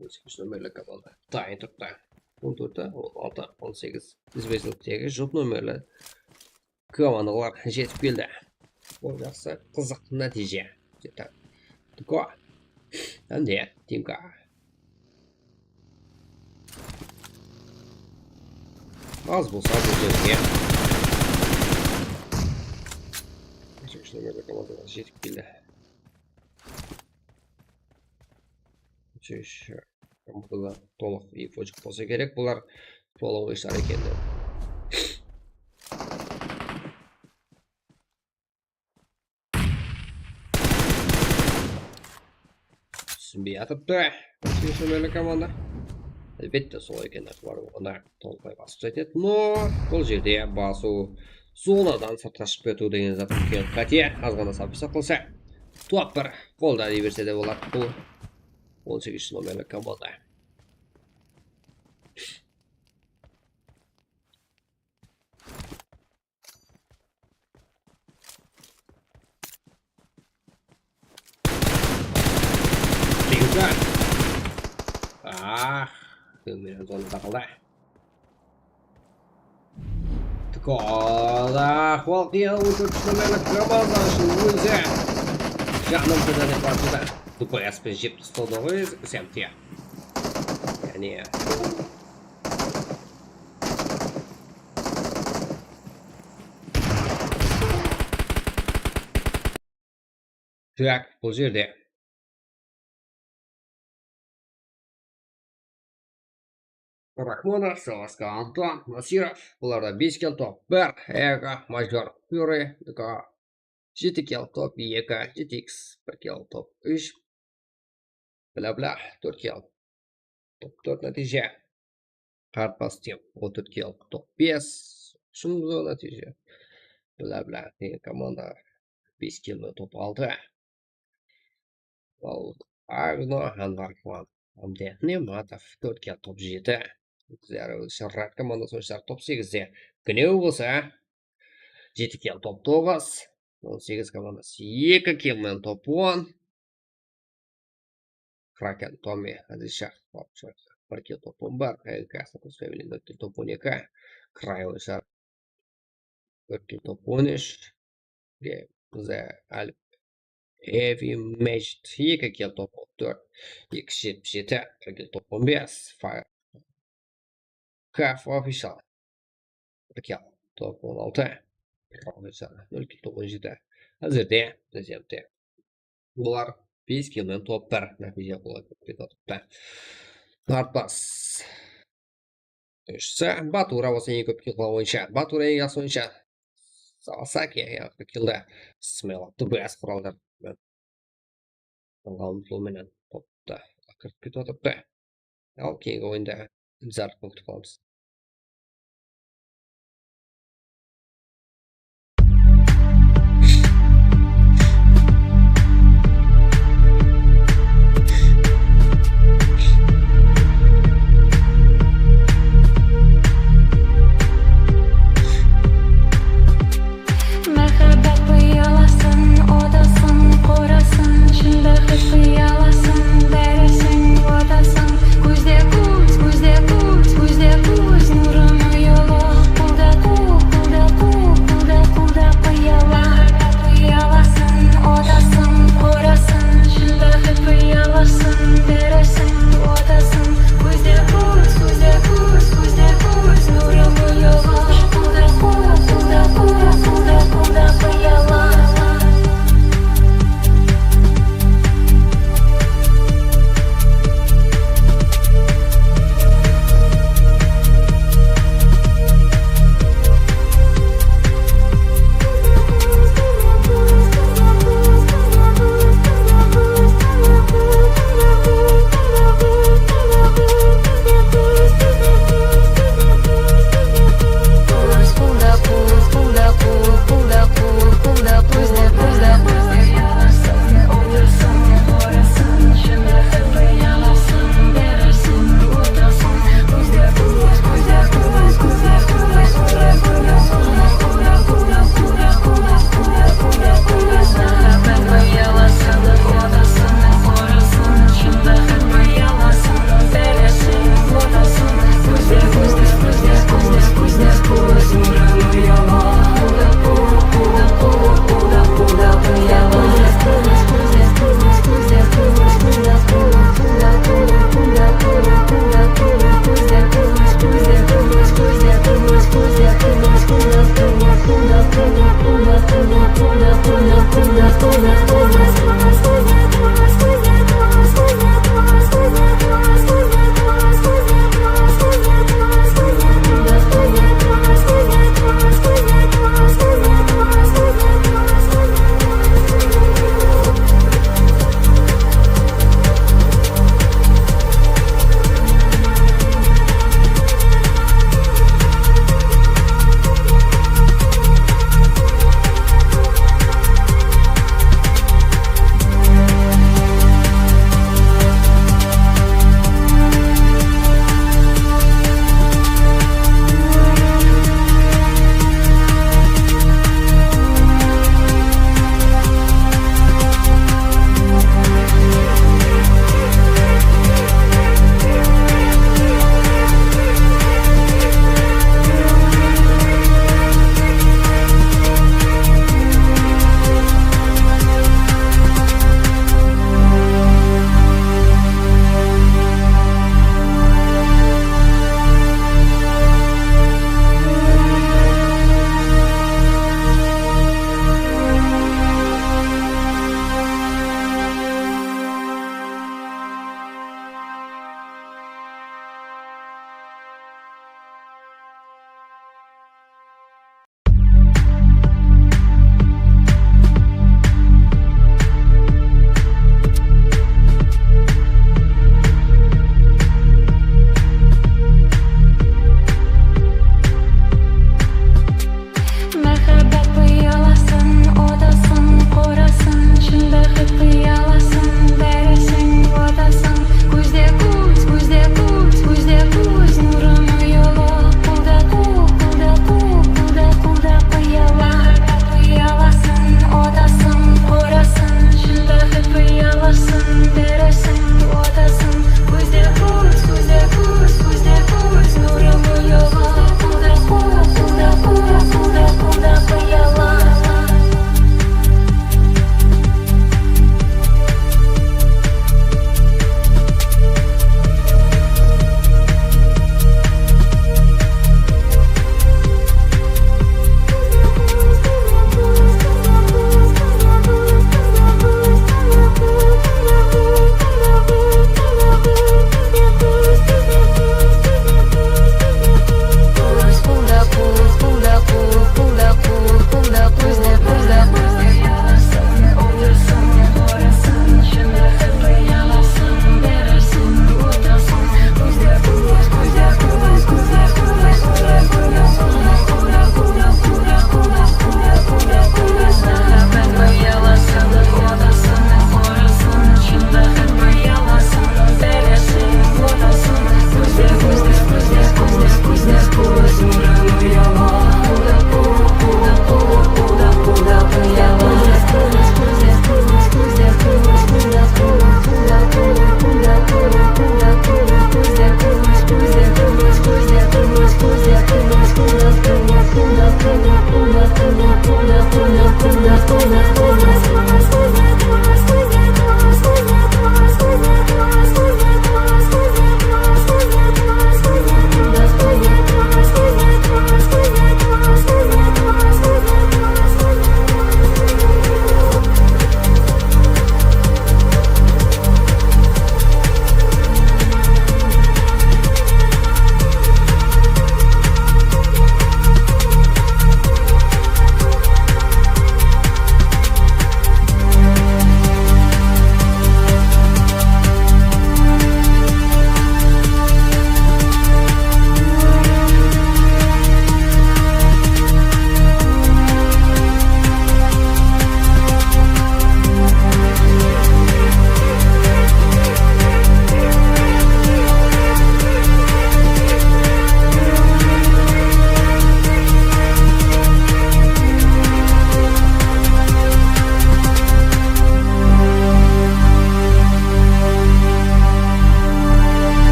on segiz nomerli komanda dayın turıptı. On tórti, on altı, on segiz. Izbe-izliktegi jup nomerli komandalar jetip keldi. Bul jaqsı, qızıq nátiyje. Tiko. Hám de Timka. Az bolsa bul jerge. Úshinshi nomerli komandalar jetip keldi. Úshinshi Burada tolıq infojıq bolsa kerek, bular solo oyınshılar ekenler. Túsinbey atırıptı. Úshinshi nomerli komanda. Álbette, sol eken, bular onı tolıqlay basıp taslaydı. No, bul jerde basıw, zonadan sırtqa shıǵıp ketiw degen zat úlken qáte, azǵana sap-sap qılsa. Top bir qolda dey berse de boladı bul. On segizinshi nomerli komanda. Tiko. Ah, kómir zonada qaldı. Tikoda ahwal qıyın, on tórtinshi nomerli komanda ushın ózi. Janım kúdane basıda. D P S penen jep tasladı ǵoy S M T. Yaǵnıy, tak, bul jerde Raxmonov, Savaska, Anton, Nasirov. Bularda bes kill top bir, Ego, Major, Fury, Ego, jeti kill top eki, G T X, bir kill top úsh, Bla bla, tórt kill, top tórt nátiyje. Qartbas Team, on tórt kill, top bes, shımzı nátiyje. Bla bla, degen komanda bes kill menen top altı. Al, Agno, Anvar Klan, hám de Nematov, tórt kill, top jeti. Zarıwshı Rat komandası oyınshıları top segizde. Gnew bolsa jeti kill, top toǵız. On segiz komandası eki kill menen top on. Kraken, Tommy, Adilshah, bir kill, top on bir. Krasnokutskaya menen top on eki. Krayoshar Tórt kill top on úsh. Ge, bizde Alip Heavy Magic eki kill top on tórt. Eki jetpis jeti, bir kill top on bes. Fire. Kaf Official. Bir kill top on altı. Official. Nol kill top on jeti. Házirde, prezidentте. Bular bes kill menen top bir nátiyje qolay kóp ketip atırıptı. Artpas. Úshisi Batura bolsa eń kóp kill qılan oyınshı. Batura eń jaqsı oyınshı. Sawasaki, ya, killdi. Smell up the best qurallar. Alǵa umtılıw menen toptı. Kirip ketip atırıptı. Al, keyingi oyında intizarlıq penen kútip qalamız. Máhábbát pıyalasın, odasın, qorasın, shın báxit pıyalasın, bárisin, odasın. Kózde kóz, kózde kóz, kózde kóz.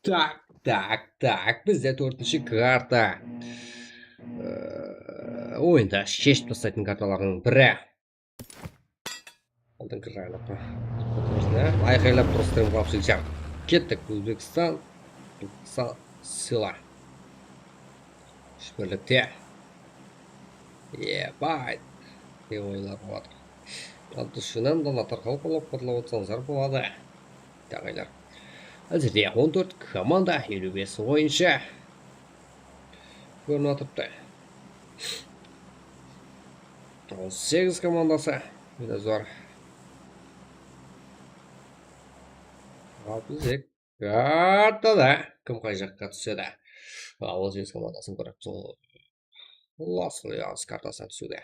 Tak, tak, tak. Bizde tórtinshi karta. Ee, oyında sheship taslaytın kartalardıń biri. Aldın kir rayonı. Ayqaylap tur stream qılıp silsem. Kettik, Ózbekstan. Sa-, Sila. Úsh birlikte. Ебать. Ne oyınlar boladı. Al, dushinan da tarqalıp qolap qatılap otsańızlar boladı. Taǵıylar. Házirde on tórt komanda eliw bes oyınshı kórinip atırıptı. On segiz komandası. Mine zor. Al, bizek. Kartada kim qay jaqqa túsedi? Al, on segiz komandasın kórip atırmız. Las Vegas kartasına túsiwde.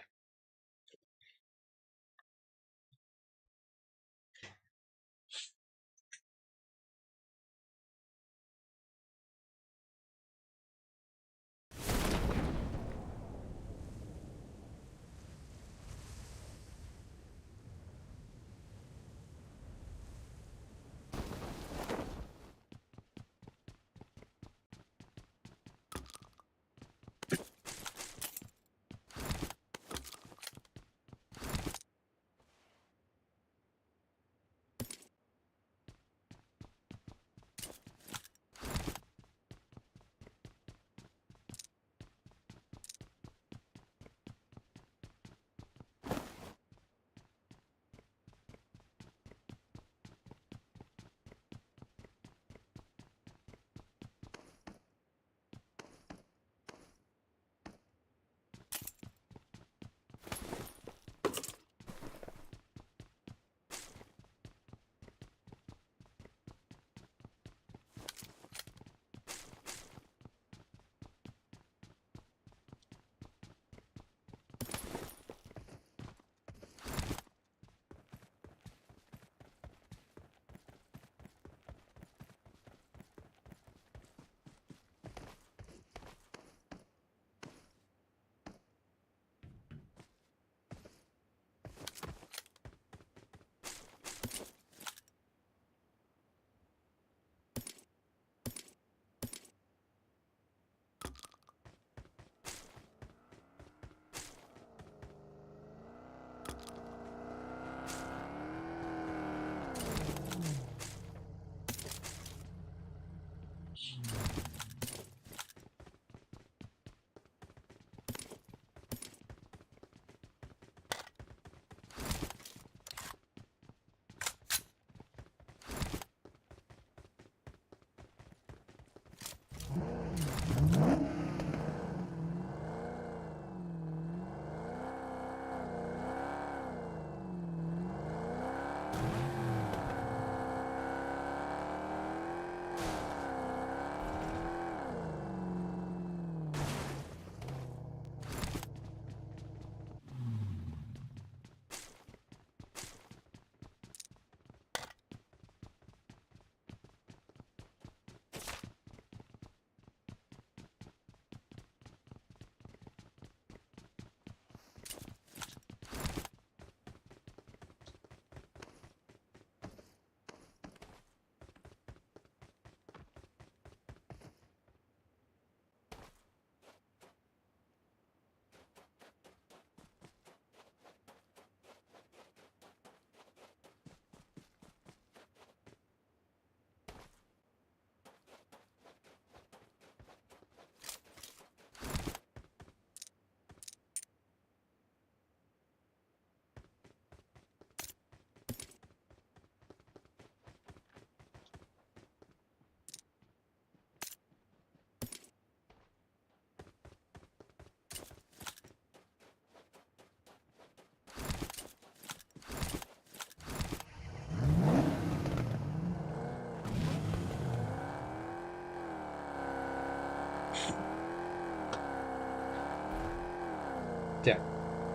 Tak,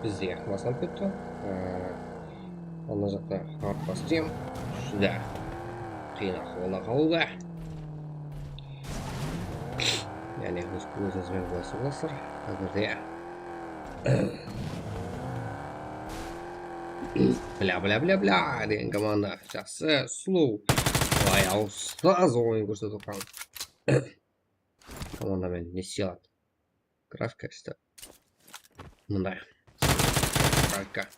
bizde baslanıp ketti. Ee, ana jaqta hard baslayım. Júdá qıyın ahwalda qaldı. Yaǵnıy, óz, ózińiz benen bilesizler. Házirde. Bla, bla, bla, bla degen komanda. Jaqsı, slow. Vay, ustaz oyın kórsetip atqan. Komanda menen ne isley aladı? Grafika işte. Mınday. Grafika.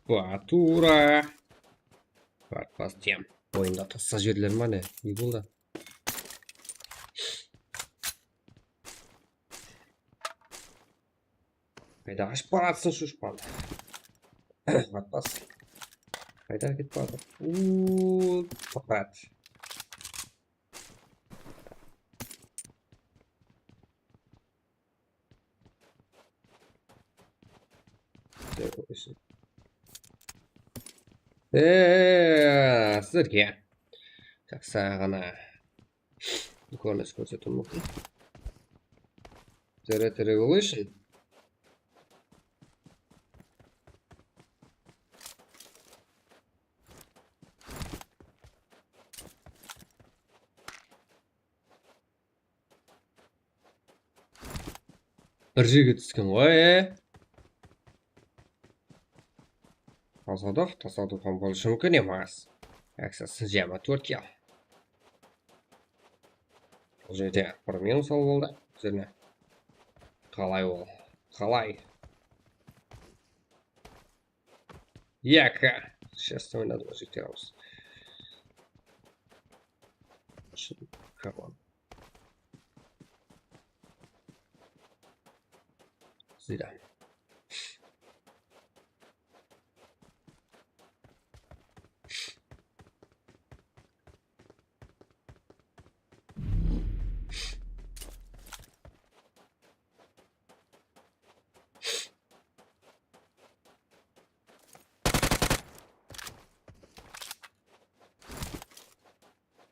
Batura. Bartpas tiyam. Oyında tassa jerler ma ne? Ne boldı? Qayda ashıp baratsın, shushpan? Batpas. Qayda ketip baratır? Uuu, toqtat. Eee, sizlerge jaqsı ǵana kórinisti kórsetiwim múmkin. Red Revolution. Bir jerge túsken ǵoy, e. Tasodif, tasodif hám bolıwı múmkin emas. Aksa jigirma tórt kill. Bul jerde bir minus al boldı. Üzerine. Qalay ol? Qalay? Yaka. Сейчас oynadı, jigitler, awız. Come on. Zira.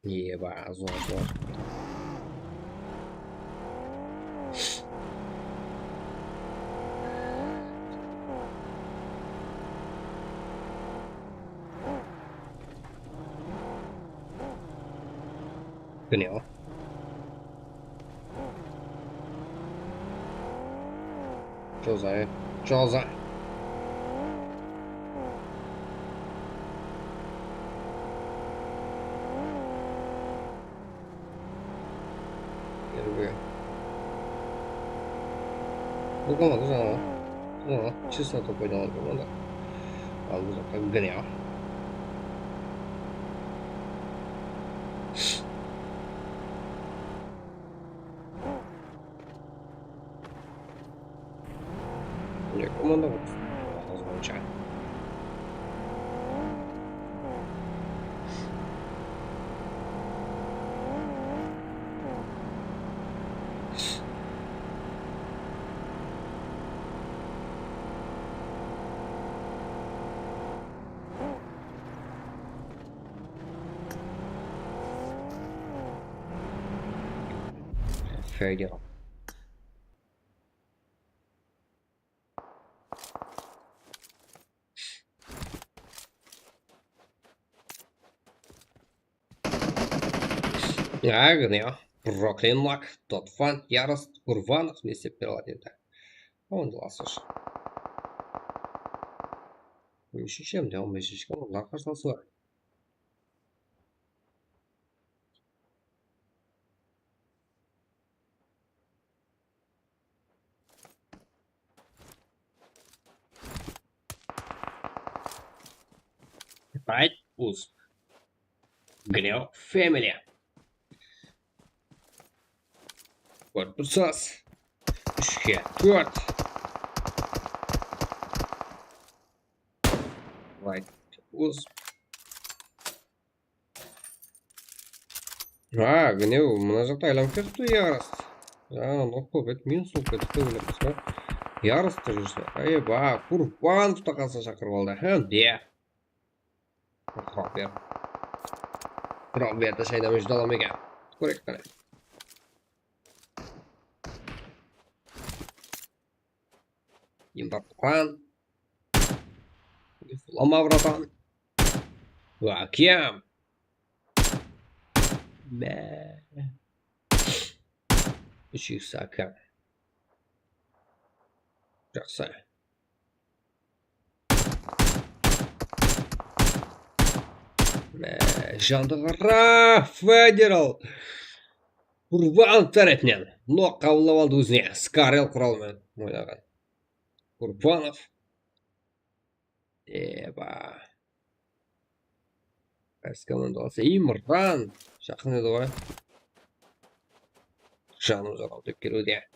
Eba, zor, zor. Genial. Jozay, joza. Gel buraya. Bul qalmadı jańaǵı. Jańaǵı чистотı paydalanıp qalmadı. Al, bul jaqta genial. Mine, komanda bar. Azǵansha. Fayda. Agniya, Brooklyn Lock, Dotfan, Yarost, Gurvanov ne istep bere aladı endi? Onda lasısh. On úshinshi hám de on besinshi komanda qarsı alısı bar. Right, uz. Gnew Family. Korpusas. Úshke tórt. Right, uz. Ha, Gnew mına jaqta aylanıp ketipti, Yarost. Jańa nok bolıp ketip, minus bolıp ketipti, óylepsiz ba? Yarostı júrse. Ey, ba, Kurbanovtı qasına shaqırıp aldı. Hám de. Robert. Robertı shaynamay júde alaman eken. Kóreyik qáne. Imbatqan. Uygılama, bratan. Akem. Mә. Úsh iks akem. Jaqsı. Mә, Jandıǵara Federal Qurbanov tárepinen nok qabıllap aldı ózine. Skarel quralı menen oynaǵan. Qurbanov. Eba. Qaysı komanda alsa? Imran. Jaqın edi ǵoy. Janım jaraw dep keliwde.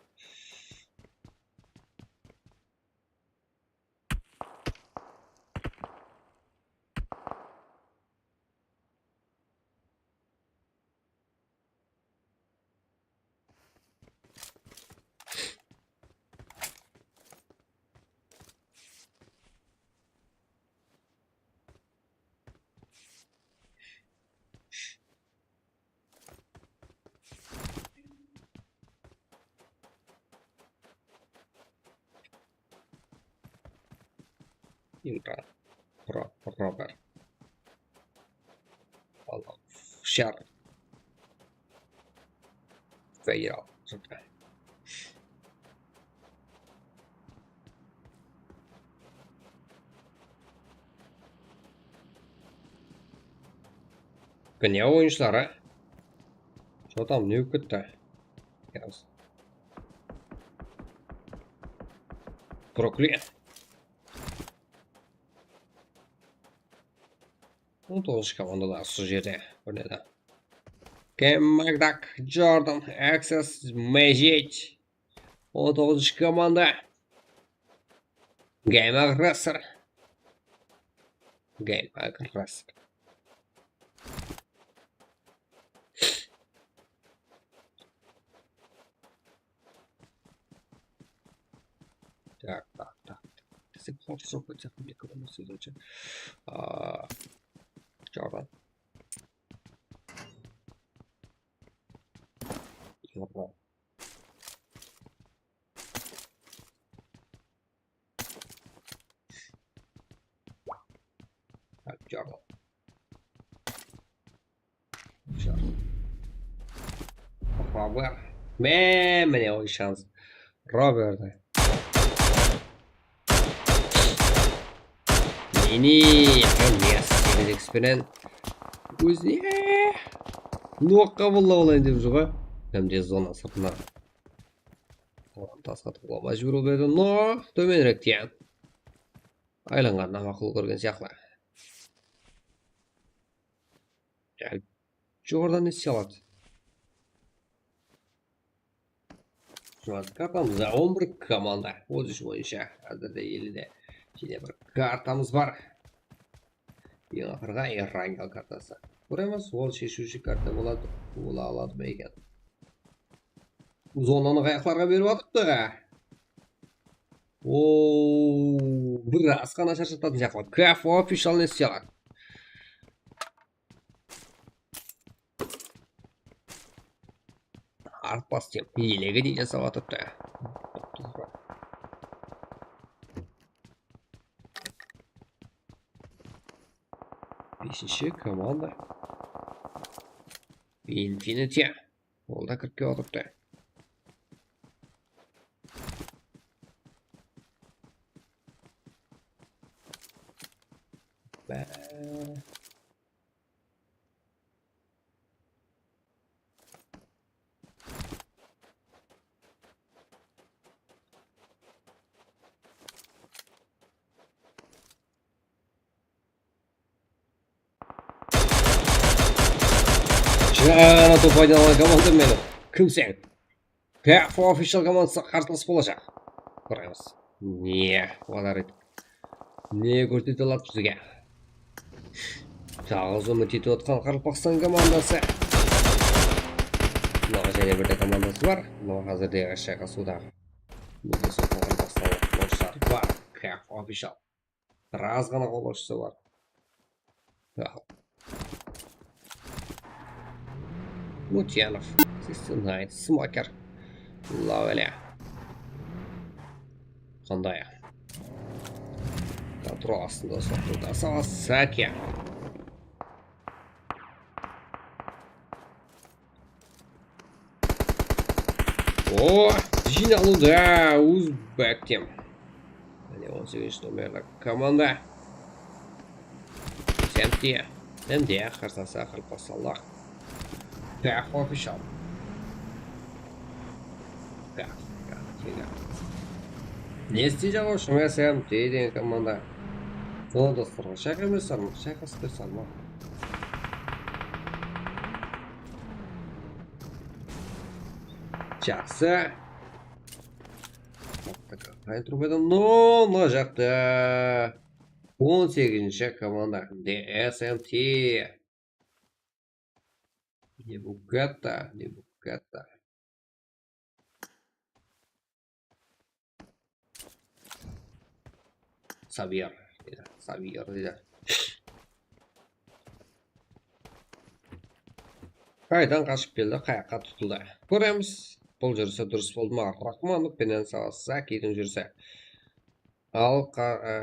Imran. Ro-, Robert. Allahu shar. Zayral. Dünya oyuncuları. Что там, ne bolıp ketti? Yaz. Proklya. On toǵızınshı komanda da usı jerde oynaydı. Ken Makdak, Jordan, Akses, Mejit. On toǵızınshı komanda. Game Aggressor. Game Aggressor. Так, так, так. Desek, хорошо, хотя бы мне кого-нибудь. Aa, Jordan. Jordan. Hop, Jordan. Jordan. Robert. Mine, mine, oy, shans. Robert. Mini, hám yes, segiz X penen. Ózine. Nok qabıllap alayın dep júr ǵoy. Hám de zona sırtına. Oǵan tasqa tıǵıwǵa májbúr bolıp edi. No, tómenirek tiyan. Aylanǵanına maqul kórgen sıyaqlı. Dál joqarıdan ne istey aladı? Jumaz kartamızda on bir komanda. Ózish boyınsha házirde elli de jene bir kartamız bar. Eń aqırǵı Erangel kartası. Kóremiz, ol sheshiwshi karta boladı, bola aladı ma eken? Zonanı qayaqlarǵa berip atırıptı? Oo, bir asqana sharshatpatın sıyaqlı. Kaf Official ne istey aladı? Artpas tem. Elege deyin jasap atırıptı. Infinity. Ol da kirip kep atırıptı. Bá. Jana topa aylanǵan komanda meni. Kimseń? Kaf Official komandası qarsalas bolajaq. Qaraymiz. Ne, olar edi. Ne kórsete aladı bizge? Jalǵız úmit etip otqan Qaraqalpaqstan komandası. Mınaw jáne bir de komandası bar. Mınaw házirde shayqasıwda. Mende sol Qaraqalpaqstanlı futbolshılar bar. Kaf Official. Biraz ǵana qolbasshısı bar. Al. Mutyanov, sixty nine, Smoker, Lavele. Qanday? Kontrol astında soqtı da Sawasaki. O, jıynalıwda Uzbek tem. Mine, on segizinshi nomerli komanda. Semtiye. Endi, ya, qarsa, saqırıp basalıq. Kaf official. Kaf, kaf, kaf. Ne isteyjaq, ushın S M T degen komanda. Sonı dostlarǵa shayqamay salma, shayqasıp bersalma. Jaqsı. Qay turıp edim? No, mına jaqta. On segizinshi komanda. D S M T. Ne bu katta, ne bu katta. Sabir, deydi, Sabir, deydi. Qaydan qashıp keldi, qayaqqa tutıldı. Kóremiz, bul júrisi durıs boldı ma? Rahmanov penen Sawasakiydiń júrisi. Al, qa-, e,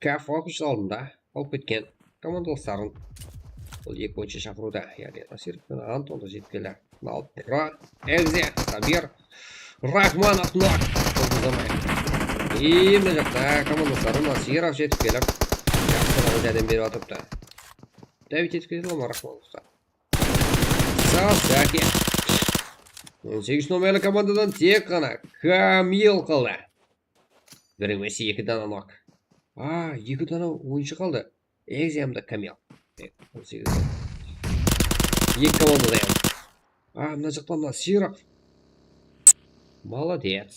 Kaf official aldında alıp ketken komandalasların. Ol eki oyınshı shaqırıwda, yaǵnıy Nasirov penen Anton da jetip keldi. Al, Pro, Egze, Sabir, Rahmanov, nok. Kóp uzamay. I, mına jaqta komandalasları Nasirov jetip kelip, jaqsı ǵana járdem berip atırıptı. Dáwet etip kete ala ma Rahmanovqa? Sawasaki. On segiz nomerli komandadan tek ǵana Kamil qaldı. Bir emes, eki dana nok. A, eki dana oyınshı qaldı. Egze hám de Kamil. E, on segiz. Eki komanda da yaǵnıy. A, mına jaqta mına Sirov. Molodec.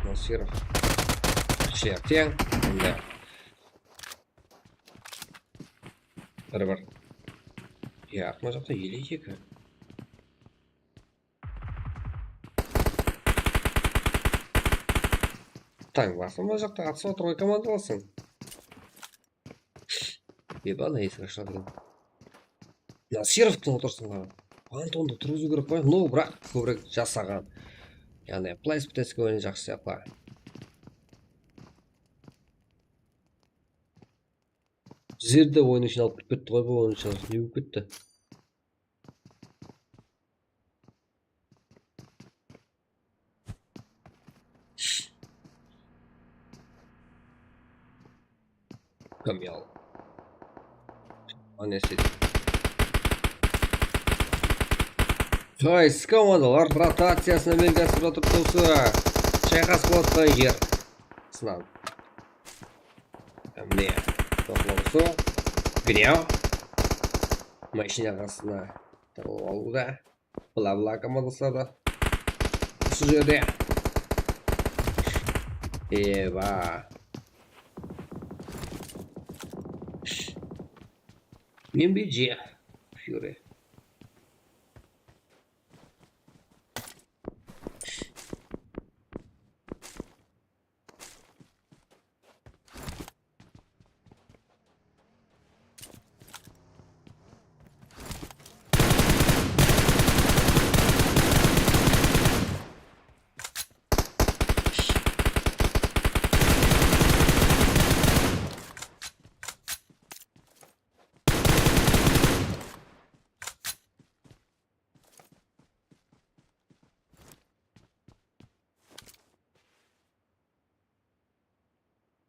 Nasirov. Kúshler teń. Mında. Bir-bir. Ya, mına jaqta ele eki. Tań bası mına jaqta atısıp atır ǵoy komandalasıń. Eba, mına esik ashıladı eken. Nasirovtıń otırsın ǵana. Antondı turǵızıw kerek ǵoy. No, biraq kóbirek jasaǵan. Yaǵnıy, playspiteskewen jaqsı sıyaqlı. Bizlerdi oyın ishine alıp kirip ketti ǵoy, bul oyın ishine ne bolıp ketti? Kamil. Anesi. Qaysı komandalar rotaciyasına belgilastırıp atırıptı usı shayqas bolıp atqan jer? Sınan. Mine, toqlıǵısı. Gnew. Mashina qasına tırılıp alıwda. Bla-bla komandası da. Usı jerde. Eba. M B G. Fury.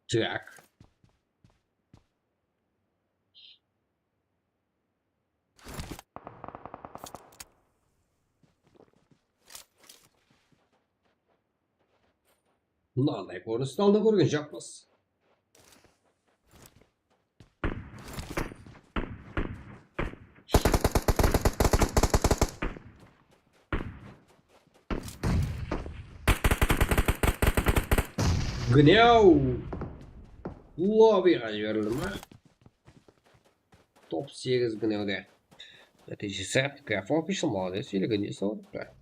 Tak. Mınanday kórinisti aldın kórgen joqpız. Gnew. Lobbyǵa jiberildi ma? Top segiz Gnewde. Nátiyjesi, Kaf official, molodec, ele Gnew sawıttı.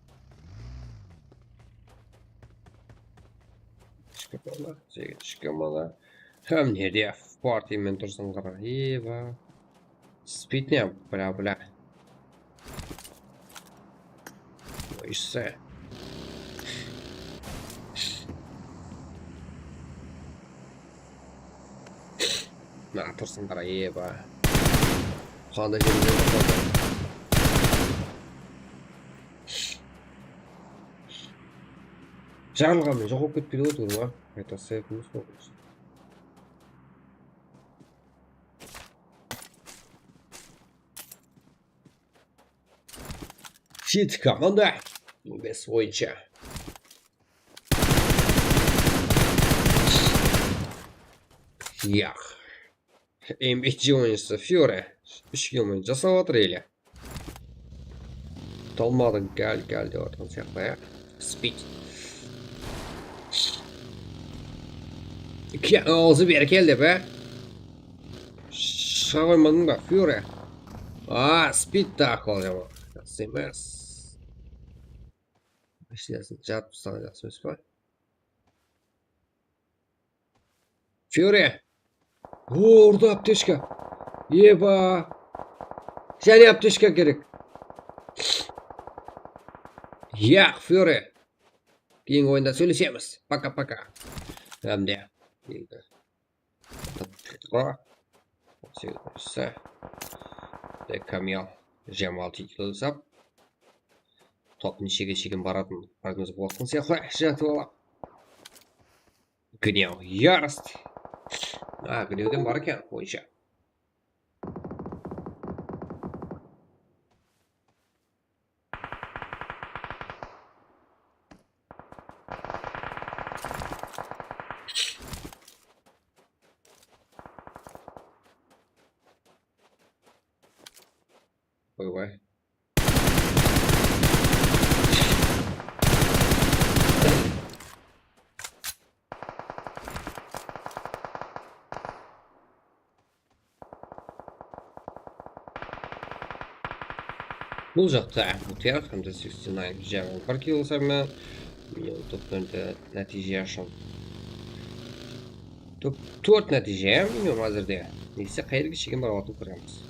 Ishki bola, segiz ishki bola. Hám ne de party men tursań qara. Eba. Spitnem, bla, bla. Oysa. Na, tursın qara, eba. Qanday jerinde toqtadı. Jarılǵanmen joq bolıp ketpeydi ǵoy, tuwrı ma? Qayta sayıp emes pa? Jeti komanda. On bes oyınsha. Yaq. M B G oyınshısı Fury. Úsh kill oyın jasap atır ele. Talmadıń gál, gál dep atırǵan sıyaqlı, ya. Speed. Ke-, awzı beri kel dep, á? Shıǵa qoymadıń ba, Fury? A, Speed ta aqıl jaman. Jaqsı emes. Mashinasın jarıp taslaǵan jaqsı emes pa? Fury. Orda aptechka. Eba. Jáne aptechka kerek. Yaq, Fury. Keyingi oyında sóylesemiz. Poka-poka. Hámde. Keyingi. Segizinshisi. De Kamil. Jigirma altı kilo sap. Top neshege shekem baratın prognoz bolatın sıyaqlı. Jatıp alam. Gnew, yarost. A, Gnewden bar eken, oyınsha. Oybay. Bul jaqta Mutiyarov hám de seksten nine jaǵı bir kill sap menen. Mine, top tórt nátiyje ashın. Top tórt nátiyje, ya, minimum házirde. Neyse, qayerge shekem bar waqtın kóremiz.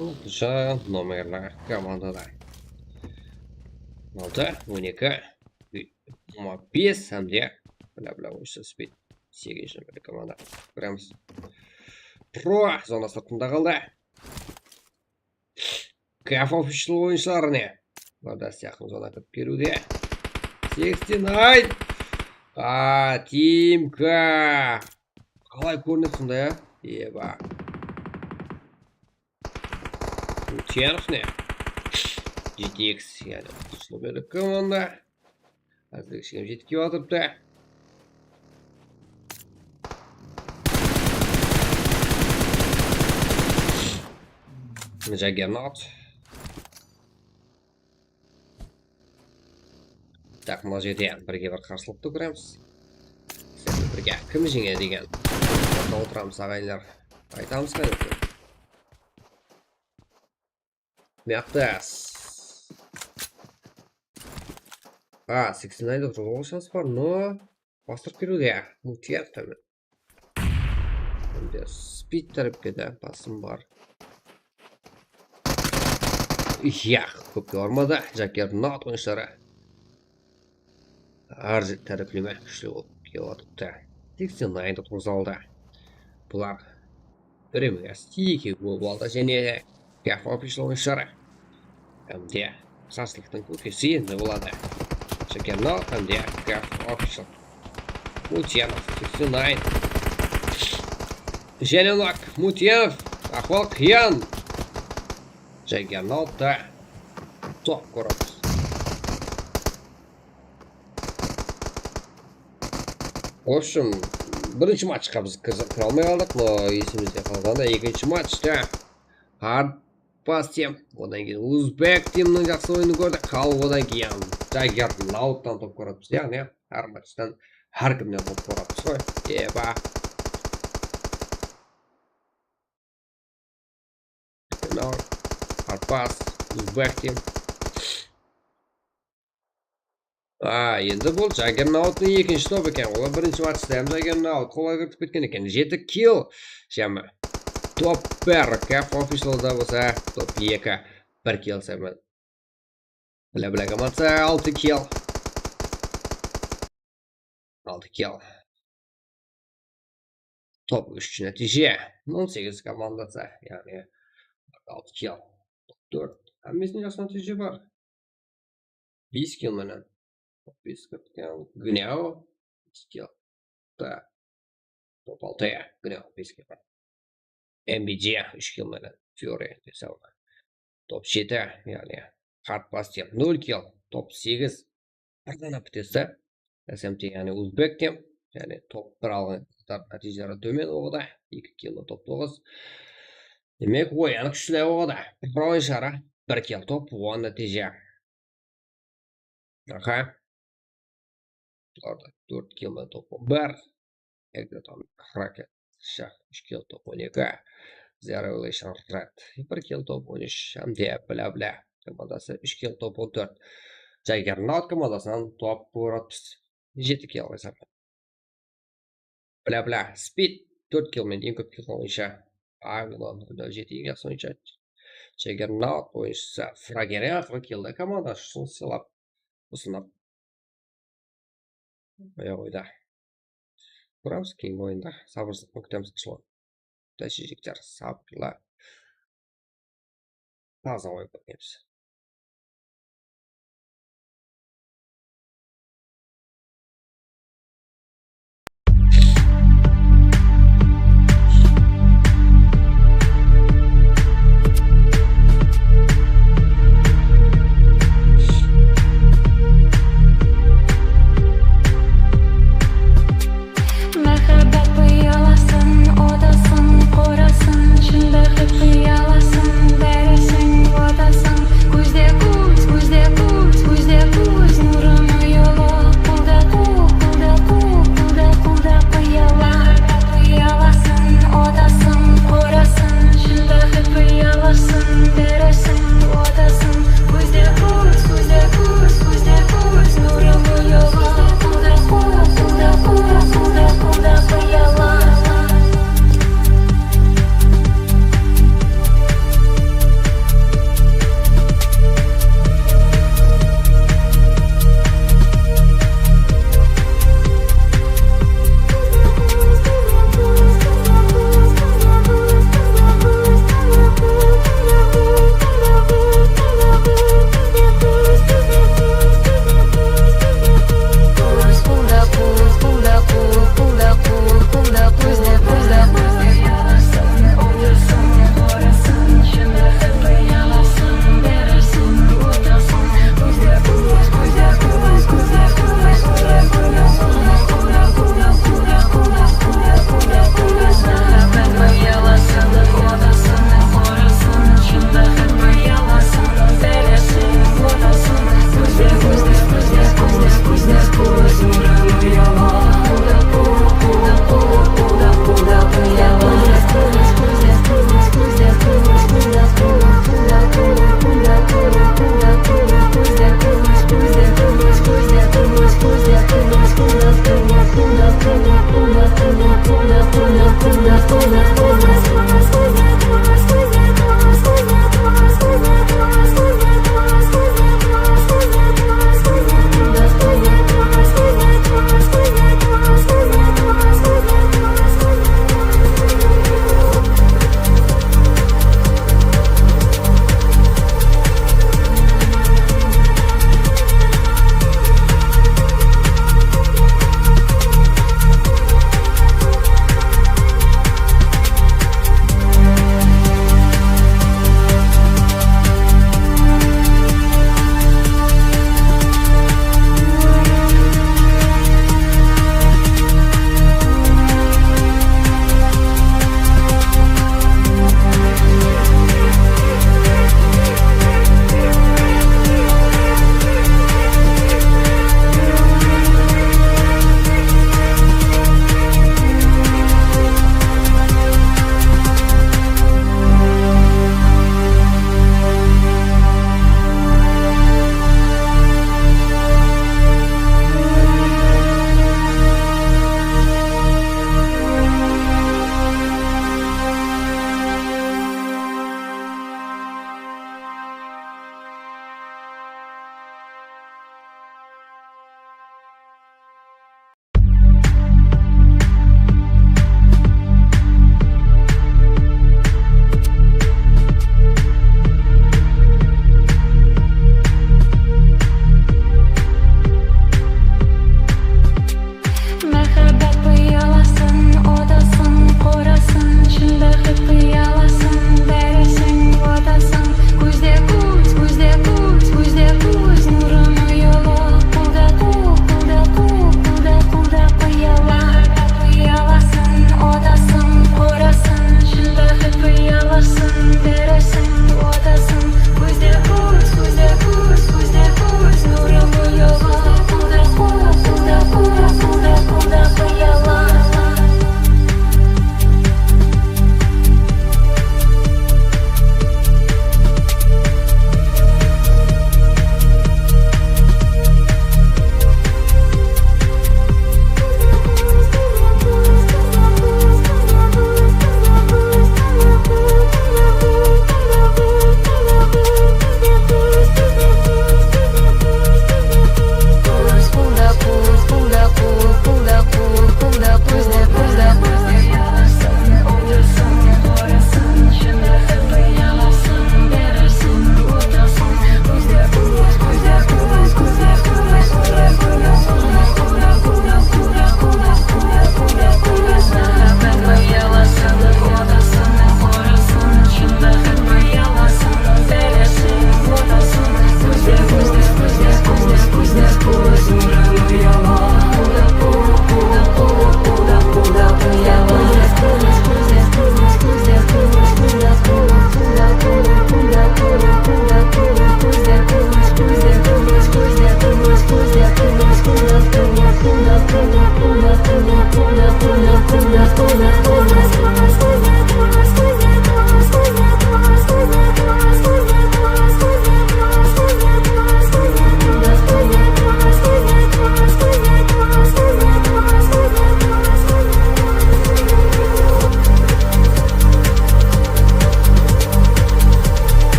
Altınshı nomerli komandada. Altı, on eki, jigirma bes hám de, bla, bla, oysa Speed. Segizinshi nomerli komanda. Kóremiz. Pro zona sırtında qaldı. Kaf Official oyınshıları ne? Bular da sıyaqlı zona kirip keliwde. Seksten nine. A, Team K. Qalay kórinedi sonda, ya? Eba. Mutyanov ne? G T X, yaǵnıy, ushlı bir komanda. Házirgi kishkene jetip kiyip atırıptı. Juggernaut. Tak, mına jerde birge bir qarsılıqtı kóremiz. Sen birge kim jeńedi degen sorıwda otıramız, aǵayinler. Aytamız, qáne. Mıyaqta. A, seksten nine dep turǵan shans bar, no. Bastırıp keliwde, ya. Mutiyarov tómen. Endi Speed tárepke de basım bar. Yaq, kópke barmadı. Juggernaut oyınshıları. Hár tárepleme kúshli bolıp kelip atırıptı. Seksten nine turǵızıp aldı. Bular birew emes, eki bolıp aldı. Jáne Kaf Official oyınshıları. Hám de shashlıqtıń kókesi endi boladı. Juggernaut hám de Kaf Official. Mutyanov, seksten nine. Jáne nok, Mutyanov, ahwal qıyın. Juggernaut ta top kóremiz. В общем, birinshi matchqa biz kir-, kire almay qaldıq, no esimizde qalǵanı ekinshi matchta Hard Pass Team, odan keyin Uzbek Teamniń jaqsı oyının kórdik, al odan keyin Juggernauttan top kóremiz, yaǵnıy hár matchtan hár kimnen top kóremiz ǵoy. Eba. Juggernaut, Hard Pass, Uzbek Team. A, endi bul Juggernauttıń ekinshi topı eken. Olar birinshi matchta hám Juggernaut qolǵa kiritip ketken eken. Jeti kill jámi. Top bir, Kaf Officialda bolsa top eki, bir kill jámi. Bla, bla, komandası altı kill. Altı kill. Top úsh nátiyje. On segiz komandası, yaǵnıy altı kill. Top tórt. Hámmesinde jaqsı nátiyje bar. Bes kill menen. Top bes kill, Gnau, bes kill. Da. Top altı, Gnau, bes kill. Nvidia, úsh kill menen, Fury, desaldı. Top jeti, yaǵnıy, Hard Pass tem, nol kill. Top segiz, Ardana Piteste, S M T, yaǵnıy Uzbek tem, yaǵnıy top bir alǵan nátiyjeleri tómen oǵada, eki kill, top toǵız. Demek, oyanıq kúshli oǵada. Bir oyınshıları, bir kill, top on nátiyje. Aha. Bularda tórt kill, top on bir. Egleton Rocket Shaq, úsh kill, top on eki. Zero Relation Red, bir kill, top on úsh. Hám de Bla Bla komandası, úsh kill, top on tórt. Juggernaut komandasınan top on altı, jeti kill esabı. Bla Bla Speed, tórt kill menen eń kóp kill qılǵan oyınshı. Avilon, nol jeti, eń jaqsı oyınshı. Juggernaut oyınshısı Frager, aqırı killdi komandası ushın sılap usınıp qoya qoydı. Kóremiz, keyingi oyında sabırsızlıqpenen kútemiz, qısqalıp. Dáshijektár, sabırlı. Taza oyın kóremiz. Máhábbet pıyalasın, odasın, qorasın, shındaǵı pıyalasın, bárisin, odasın.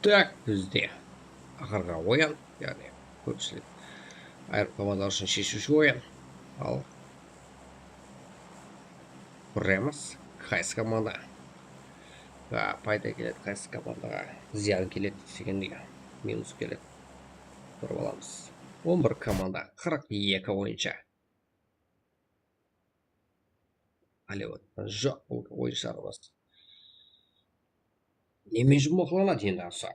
Tak, bizde aqırǵı oyan, yaǵnıy kópshilik ayırım komandalar ushın sheshiwshi oyan. Al, kóremiz, qaysı komanda, a, payda keledi, qaysı komandaǵa zıyan keledi degendey, minus keledi. Kórip alamız. On bir komanda, qırq eki oyınsha. Ále joq bul oyınshalarımız. Neme juwmaqlanadı endi asa?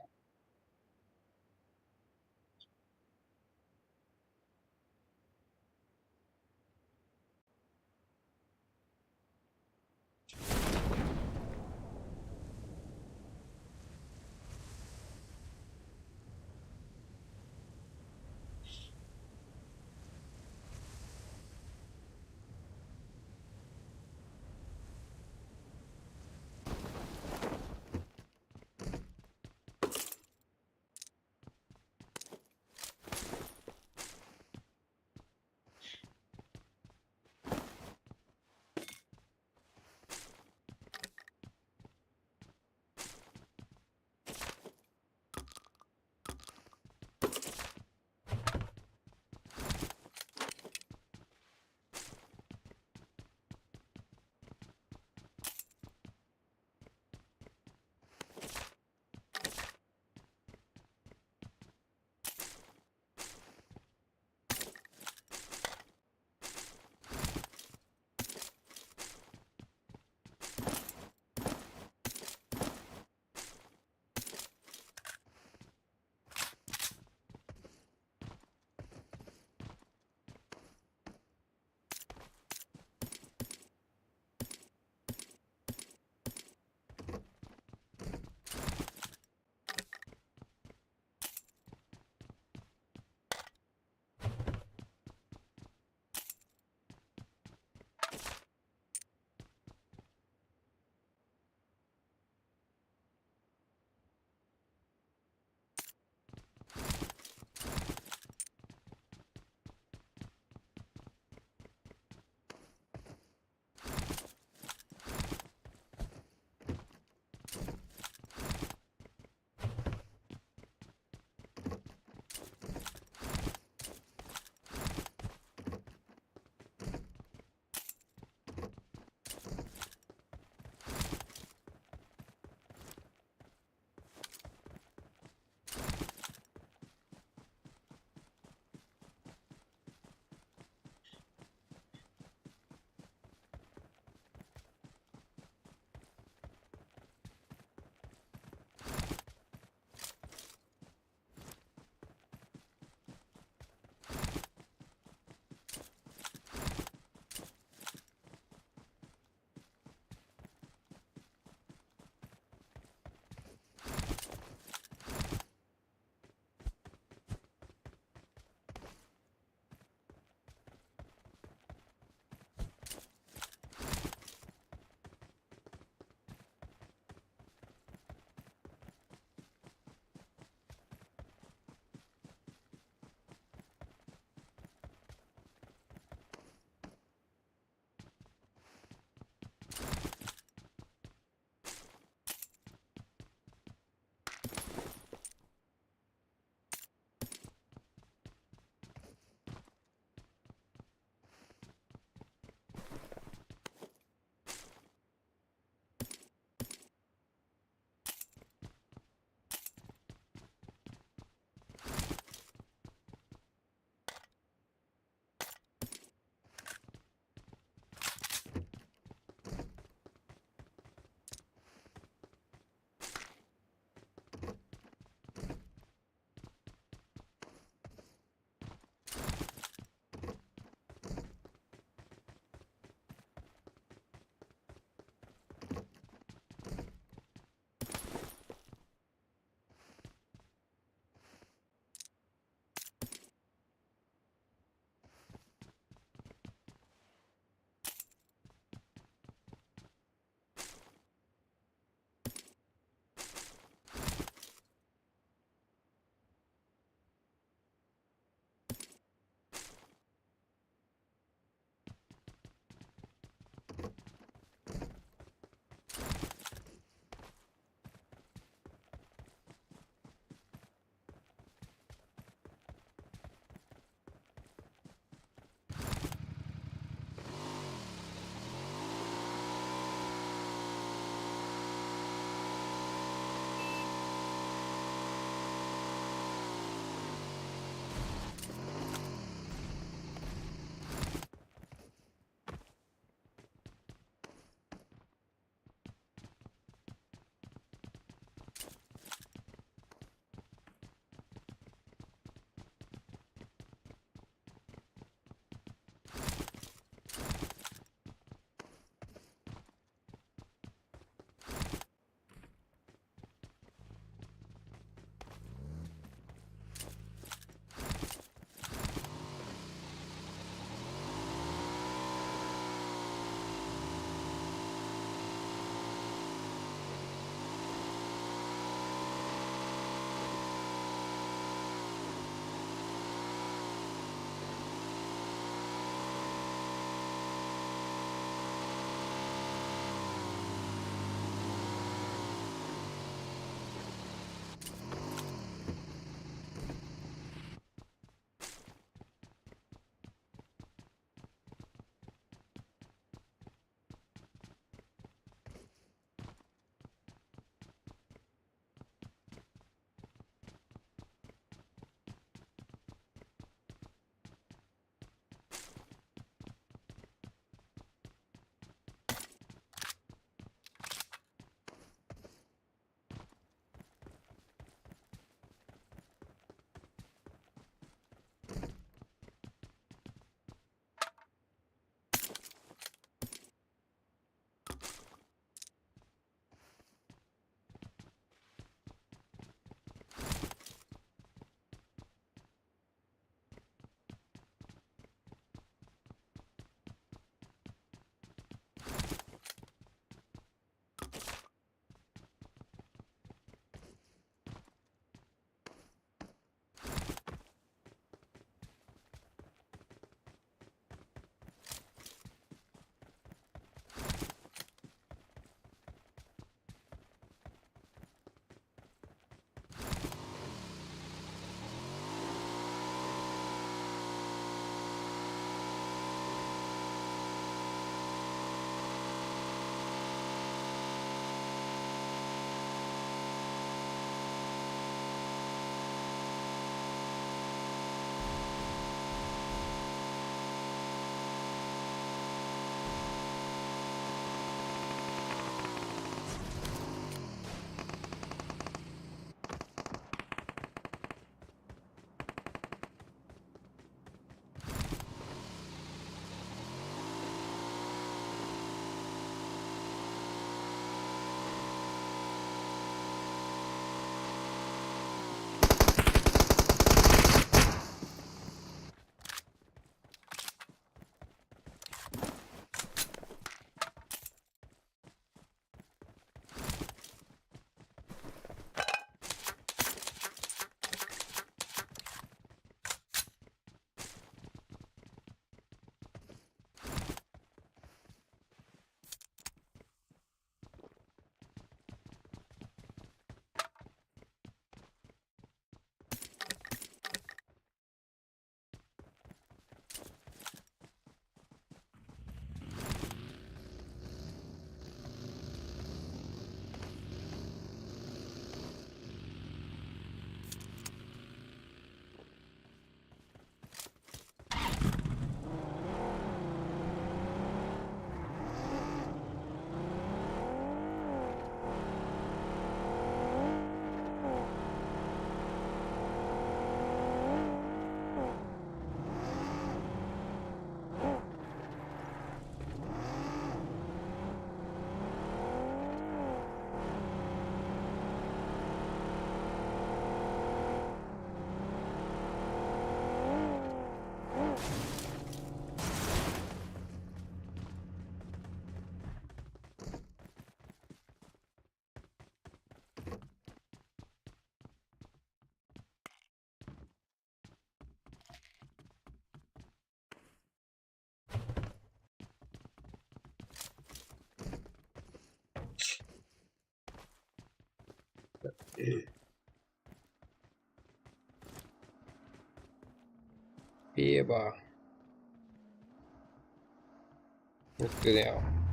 Eba.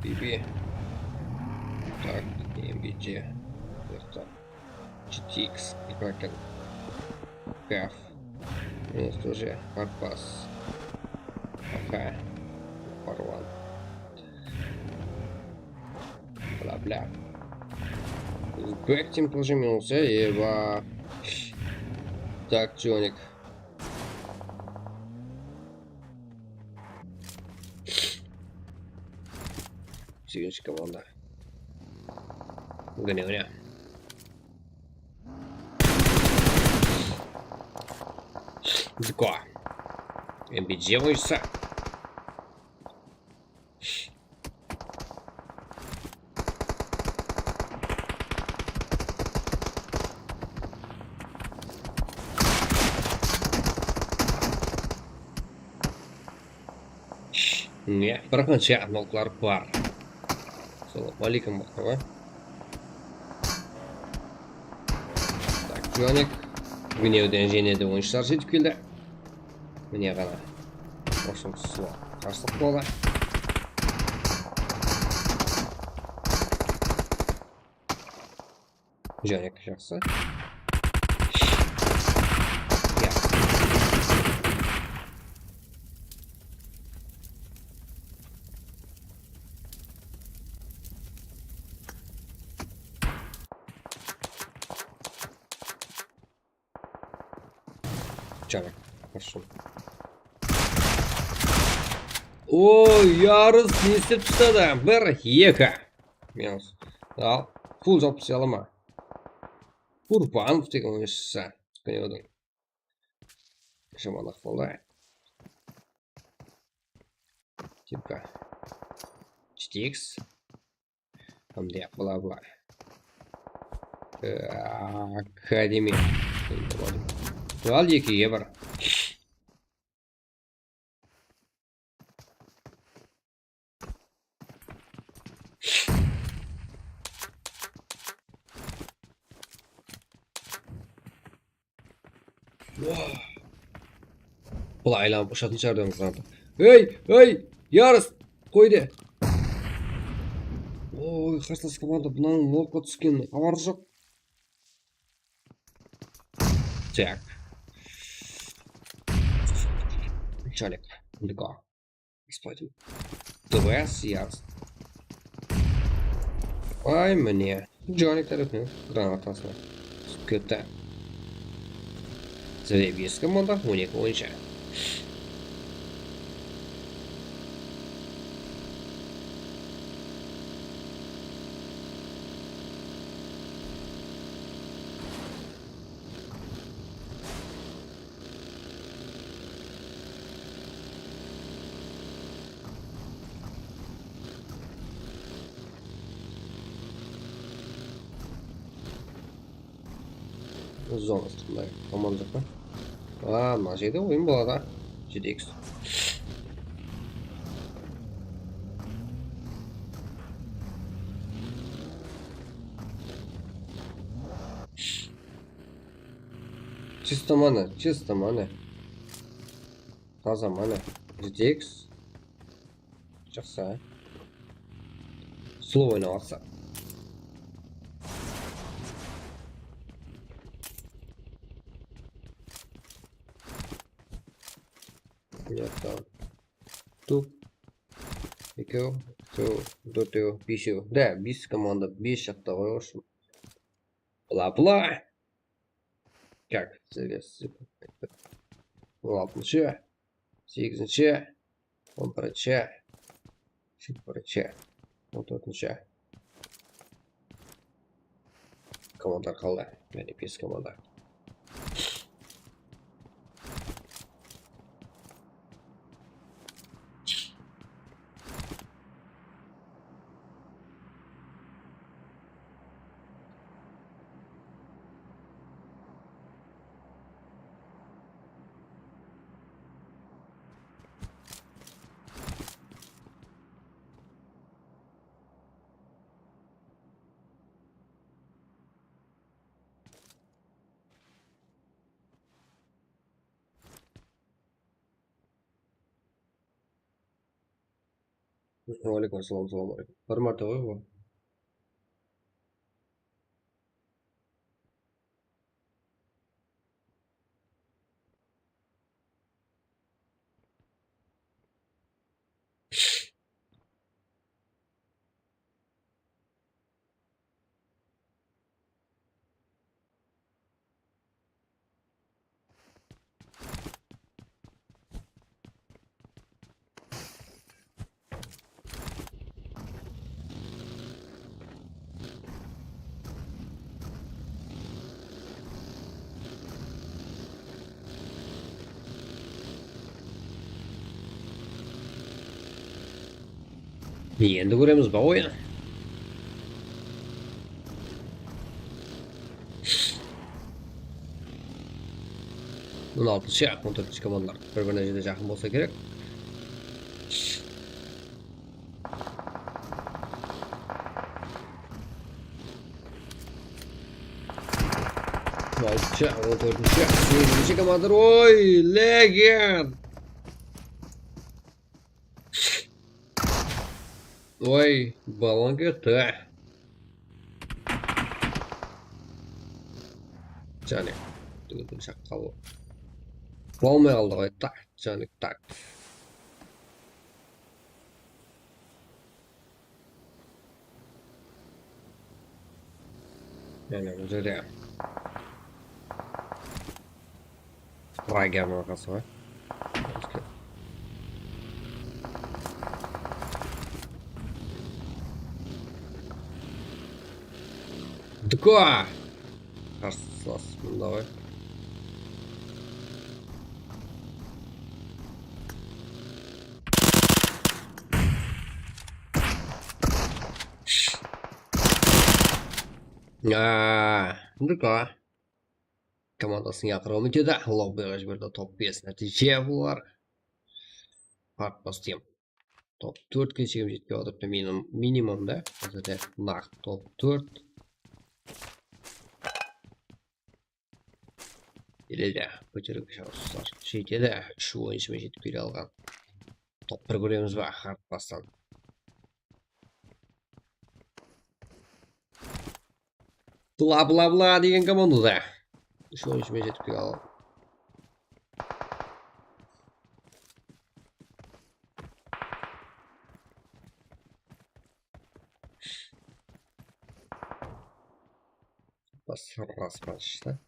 Bibi. Так, M B G. G T X, Kraken. Gaf. Minus тоже. Karpas. Aka. Parvan. Bla, bla. Back team тоже минус, э, еба. Так, Джоник. Segizinshi komanda. Mine, mine. Dko. M B G oyınshısı. Ne? Bir qancha noklar bar. Assalawma aleykum, maqtaba. Tak, Jonik. Gúnewden jáne de oyınshılar jetip keldi. Mine ǵana. Osınısı qarsılıq boldı. Jonik, jaqsı. Ya. Jonik, hoş. Oy, yarıs ne istep tasladı? Bir, eki. Minus. Al, full jawıp tase ala ma? Kurbanov degen oyınshısı. Kúne odan. Jamanlıq boldı. Tipka. G T X. Hamde bla bla. Akademi. Al, ekige bir. Bul aylanıp ushatuǵın shıǵar dep atırıptı. Ey, ey, yarıs, qoy de. Oy, qarsılas komanda bunnan nokka túsken xabar joq. Tak. Jonik, Dko. Используем. Давай, ярыст. Ay, mine. Jonik tárepinen granatasına túsip ketti. Zarebinskiy komanda on eki oyınshı. Zona sıqtı, komanda jaqta. A, mına jerde oyın boladı. Jedi X. Чисто mana, чисто mana. Taza mana. Jedi X. Jaqsı. Slow oynap atsa. Mıyaqta. Tup. Ekew, ekew, tórtew, besew. Da, bes komanda, bes jaqta ǵoy, в общем. Bla, bla. Как? Sizlerge on altınshı, segizinshi, on birinshi, on birinshi, on tórtinshi. Komanda qaldı. Mine, bes komanda. Aleykum assalam, assalawma aleykum. Bir márte ǵoy bul. Endi kóremiz ba oyın? On altınshı, on tórtinshi komandalar bir-birine júdá jaqın bolsa kerek. On altınshı, on tórtinshi, segizinshi komandalar. Oy, legen! Oy, balon ketti. Jáne, dúgil shaqqa al. Bolmay qaldı ǵoy. Tak, jáne, tak. Jáne, bul jerde. Fragernıń arqası ǵoy. Dko! Qarsılas mında ǵoy. Aa, Dko. Komandasınıń aqırǵı úmit edi. Lobbiǵa jiberdi. Top bes nátiyje bular. Part bastım. Top tórtke shekem jetpey atırıptı minimum, minimum da. Házirde naq top tórt. Ele de kóteriwge shalıs, doslar. Jetedi. Úsh oyınshı menen jetip kele alǵan. Top bir kóremiz ba? Part bastan. Bla bla bla degen komanda da. Úsh oyınshı menen jetip kele al. Basırlaspan işte.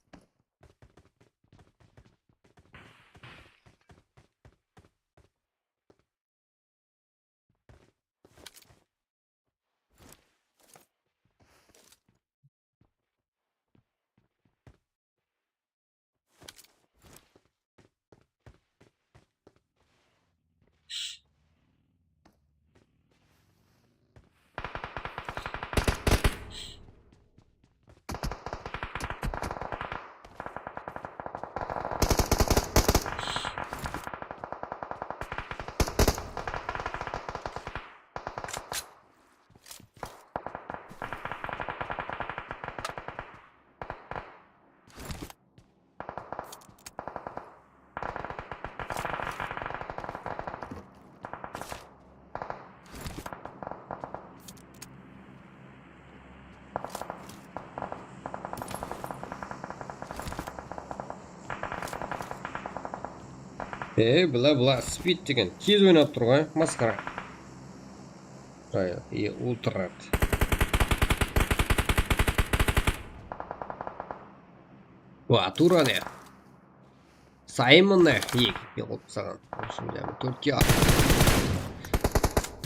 Ey, bla, bla, spid degen tez oynap tur ǵoy, masqara. Ay, e, ultra. Wa, tura ne? Sayın mına, eki, eki qılıp saǵan. Şimdi tórtke at.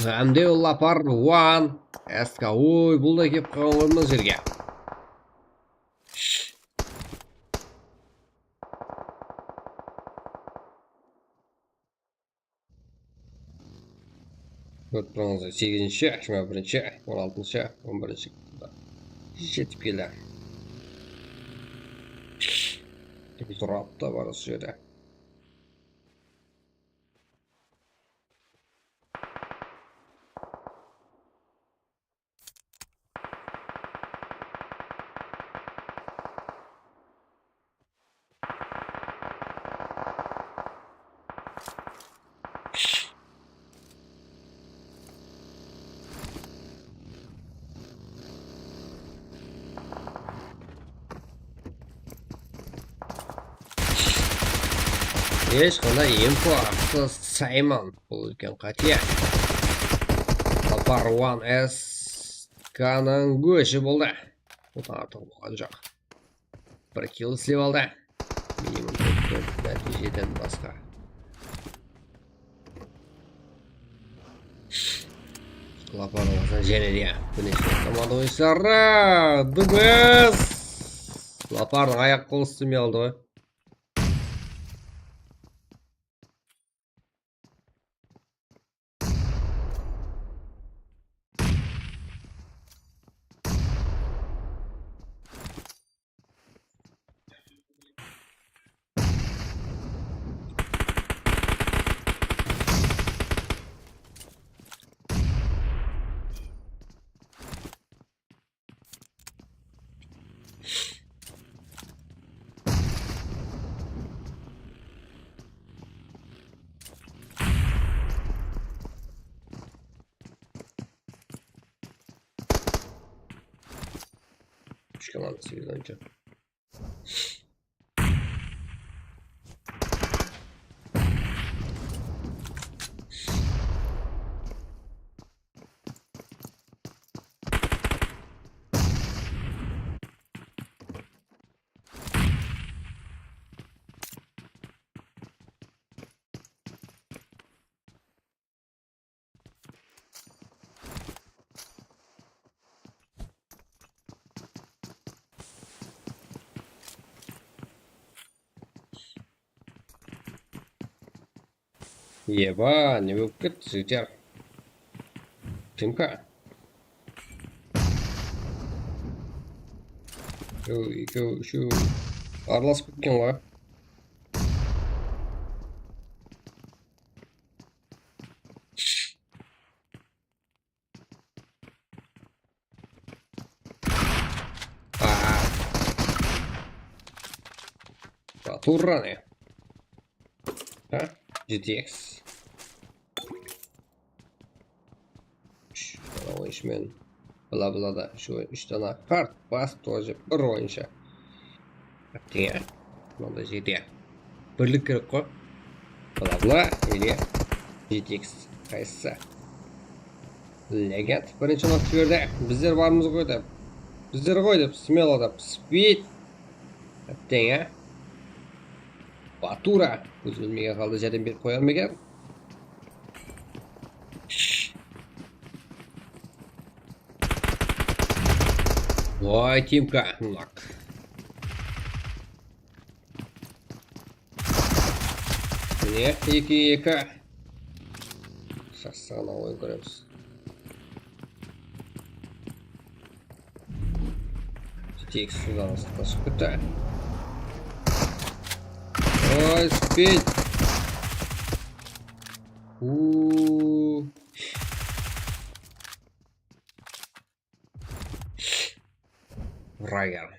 Hám de lapar, one. S K, oy, bul da kelip qalǵan ǵoy mına jerge. Kórip turıńızday, segizinshi, jigirma birinshi, on altınshı, on birinshi jetip keldi. Turadı da bar usı jerde. Hesh qanday info haqsız sayman. Bul úlken qáte. Lapar One S K-nıń góshi boldı. Bunnan artıq bolǵan joq. Bir kill islep aldı. Minimum tórt nátiyjeden basqa. Lapar bolsa jáne de bir neshe komanda oyınsıları. Dubes. Lapardıń ayaq qolın islemey qaldı ǵoy. Úsh komanda segiz oyıncı. Eba, ne bolıp ketti, jigitler? Timka. Ekew, ekew, úshew. Aralasıp ketken ǵoy. Aa. Batura ne? Ha? G T X. Úsh dana oyınshimen. Bla bla da shu úsh dana kart bas, тоже bir oyınsha. Teń. Mında jete. Birlik kerek ǵoy. Bla bla ele G T X. Qaysı? Legend birinshi not jiberdi. Bizler barmız ǵoy dep. Bizler ǵoy dep, smelo dep. Speed. Teń, a? Batura. Ózi bilmegen halda járdem berip qoyar ma eken? Voy, Timka, nak. Mine, eki eki. Sassıǵına oyın kóremiz. G T X sırtqa shıǵıp ketti. Oy, speed. Uuu. Fragger.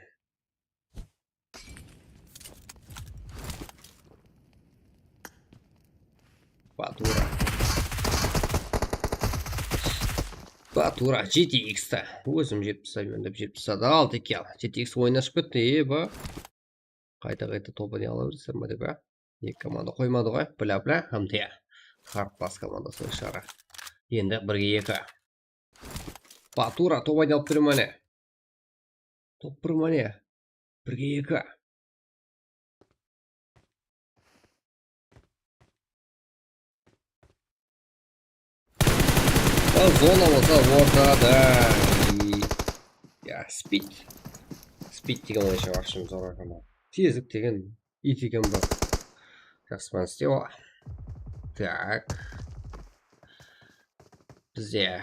Batura. Batura, G T X-ti. Ózim jetpis taslayman dep, jetpis tasladı. Altı kill. G T X oyın ashıp ketti, eba. Qayta-qayta topa ne ala beresizler ma dep, a? Eki komanda qoymadı ǵoy. Bla bla, hamte. Qartlas komandası oyınshiları. Endi birge eki. Batura, top aydalıp tur, mine. Top bir, mine. Birge eki. Al, zona bolsa ortada. Ya, speed. Speed degen oyınsha bar shın, zor ekan. Tezlik degen iyt eken bar. Jaqsı, mına islep al. Tak. Bizde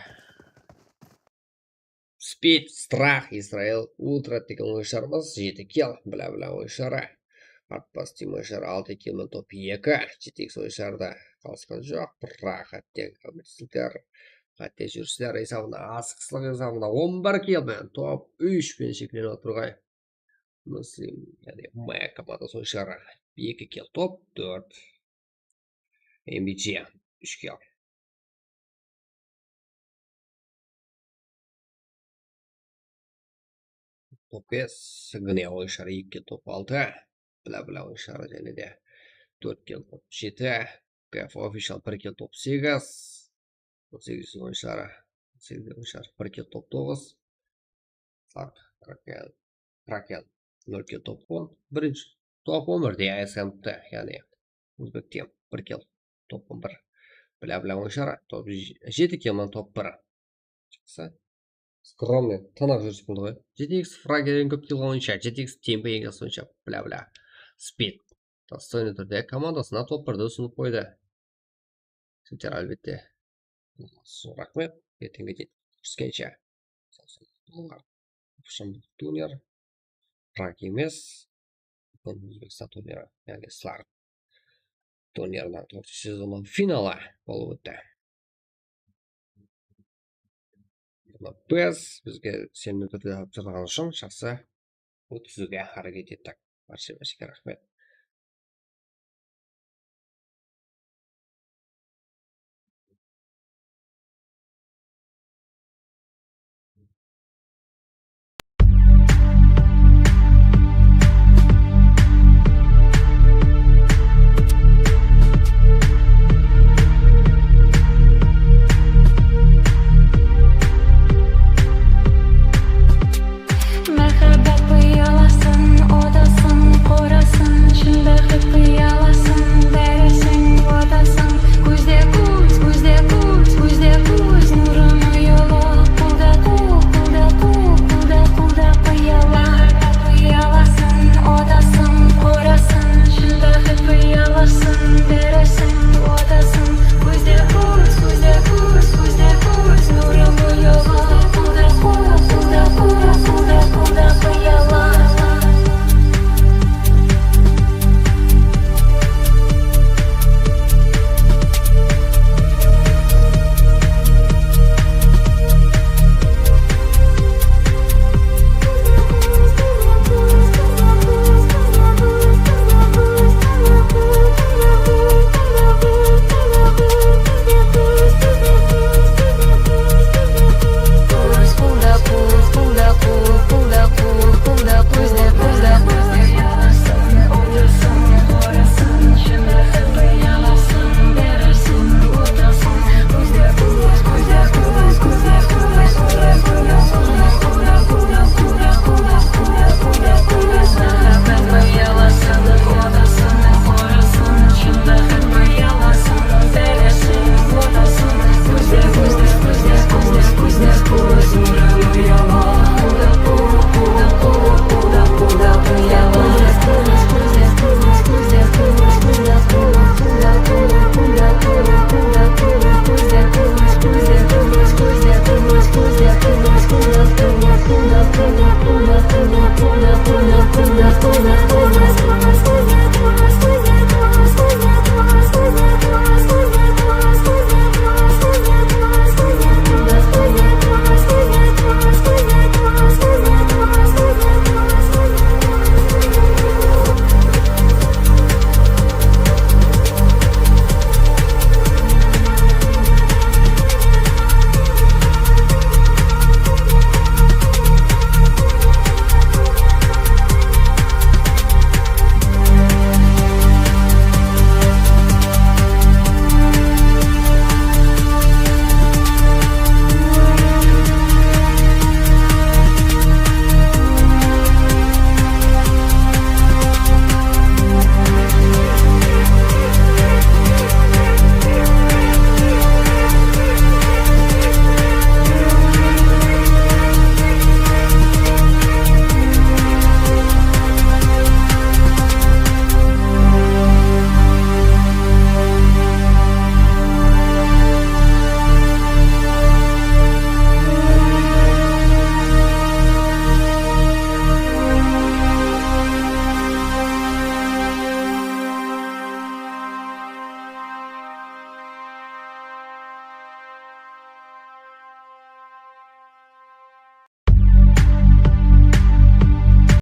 Speed, Strah, Israel, Ultra degen oyınsharımız, jeti kill, bla bla oyınsharı. Artbas Team oyınsharı, altı kill men top eki, G T X oyınsharıda qalısqan joq, biraq hátte, hátte júrisler esabında, asıqıslıq esabında on bir kill men top úsh penen sheklenip atır ǵoy. Muslim, yaǵnıy, M komandası oyınsharı, eki kill, top tórt. M B G, úsh kill. Top bes, Gnev oyınsharı, eki kill, top altı. Bla bla oyınsharı jáne de. tórt kill top jeti, P F Official bir kill top segiz, on segiz oyınshıları, segiz oyınshıları, bir kill top toǵız, Slark, Kraken, Kraken, nol kill top on, birinshi top on birde S M T, yaǵnıy Uzbek Team, bir kill top on bir, bla bla oyınshıları, top jeti kill top bir. Jaqsı. Skromnıy, tınıq júris boldı ǵoy. Jeti X Frager eń kóp kill alǵan oyınshı, jeti X Teampe eń jaqsı oyınshı, bla bla. Speed. Dostойный túrde komandasına top birdi usınıp qoydı. Sizler, álbette. Raxmet. Erteńge deyin kóriskenshe. Sawsın boldıńlar. Shambul turner. Prag emes. Búgin Ózbekstan turniri, yaǵnıy Slark turniriniń toǵızınshı sezonınıń finalı bolıp ótti. Bunı biz, bizge isenimli túrde tapsırǵanı ushın jaqsı ótkiziwge háreket ettik. Bárshe-bársheге raxmet.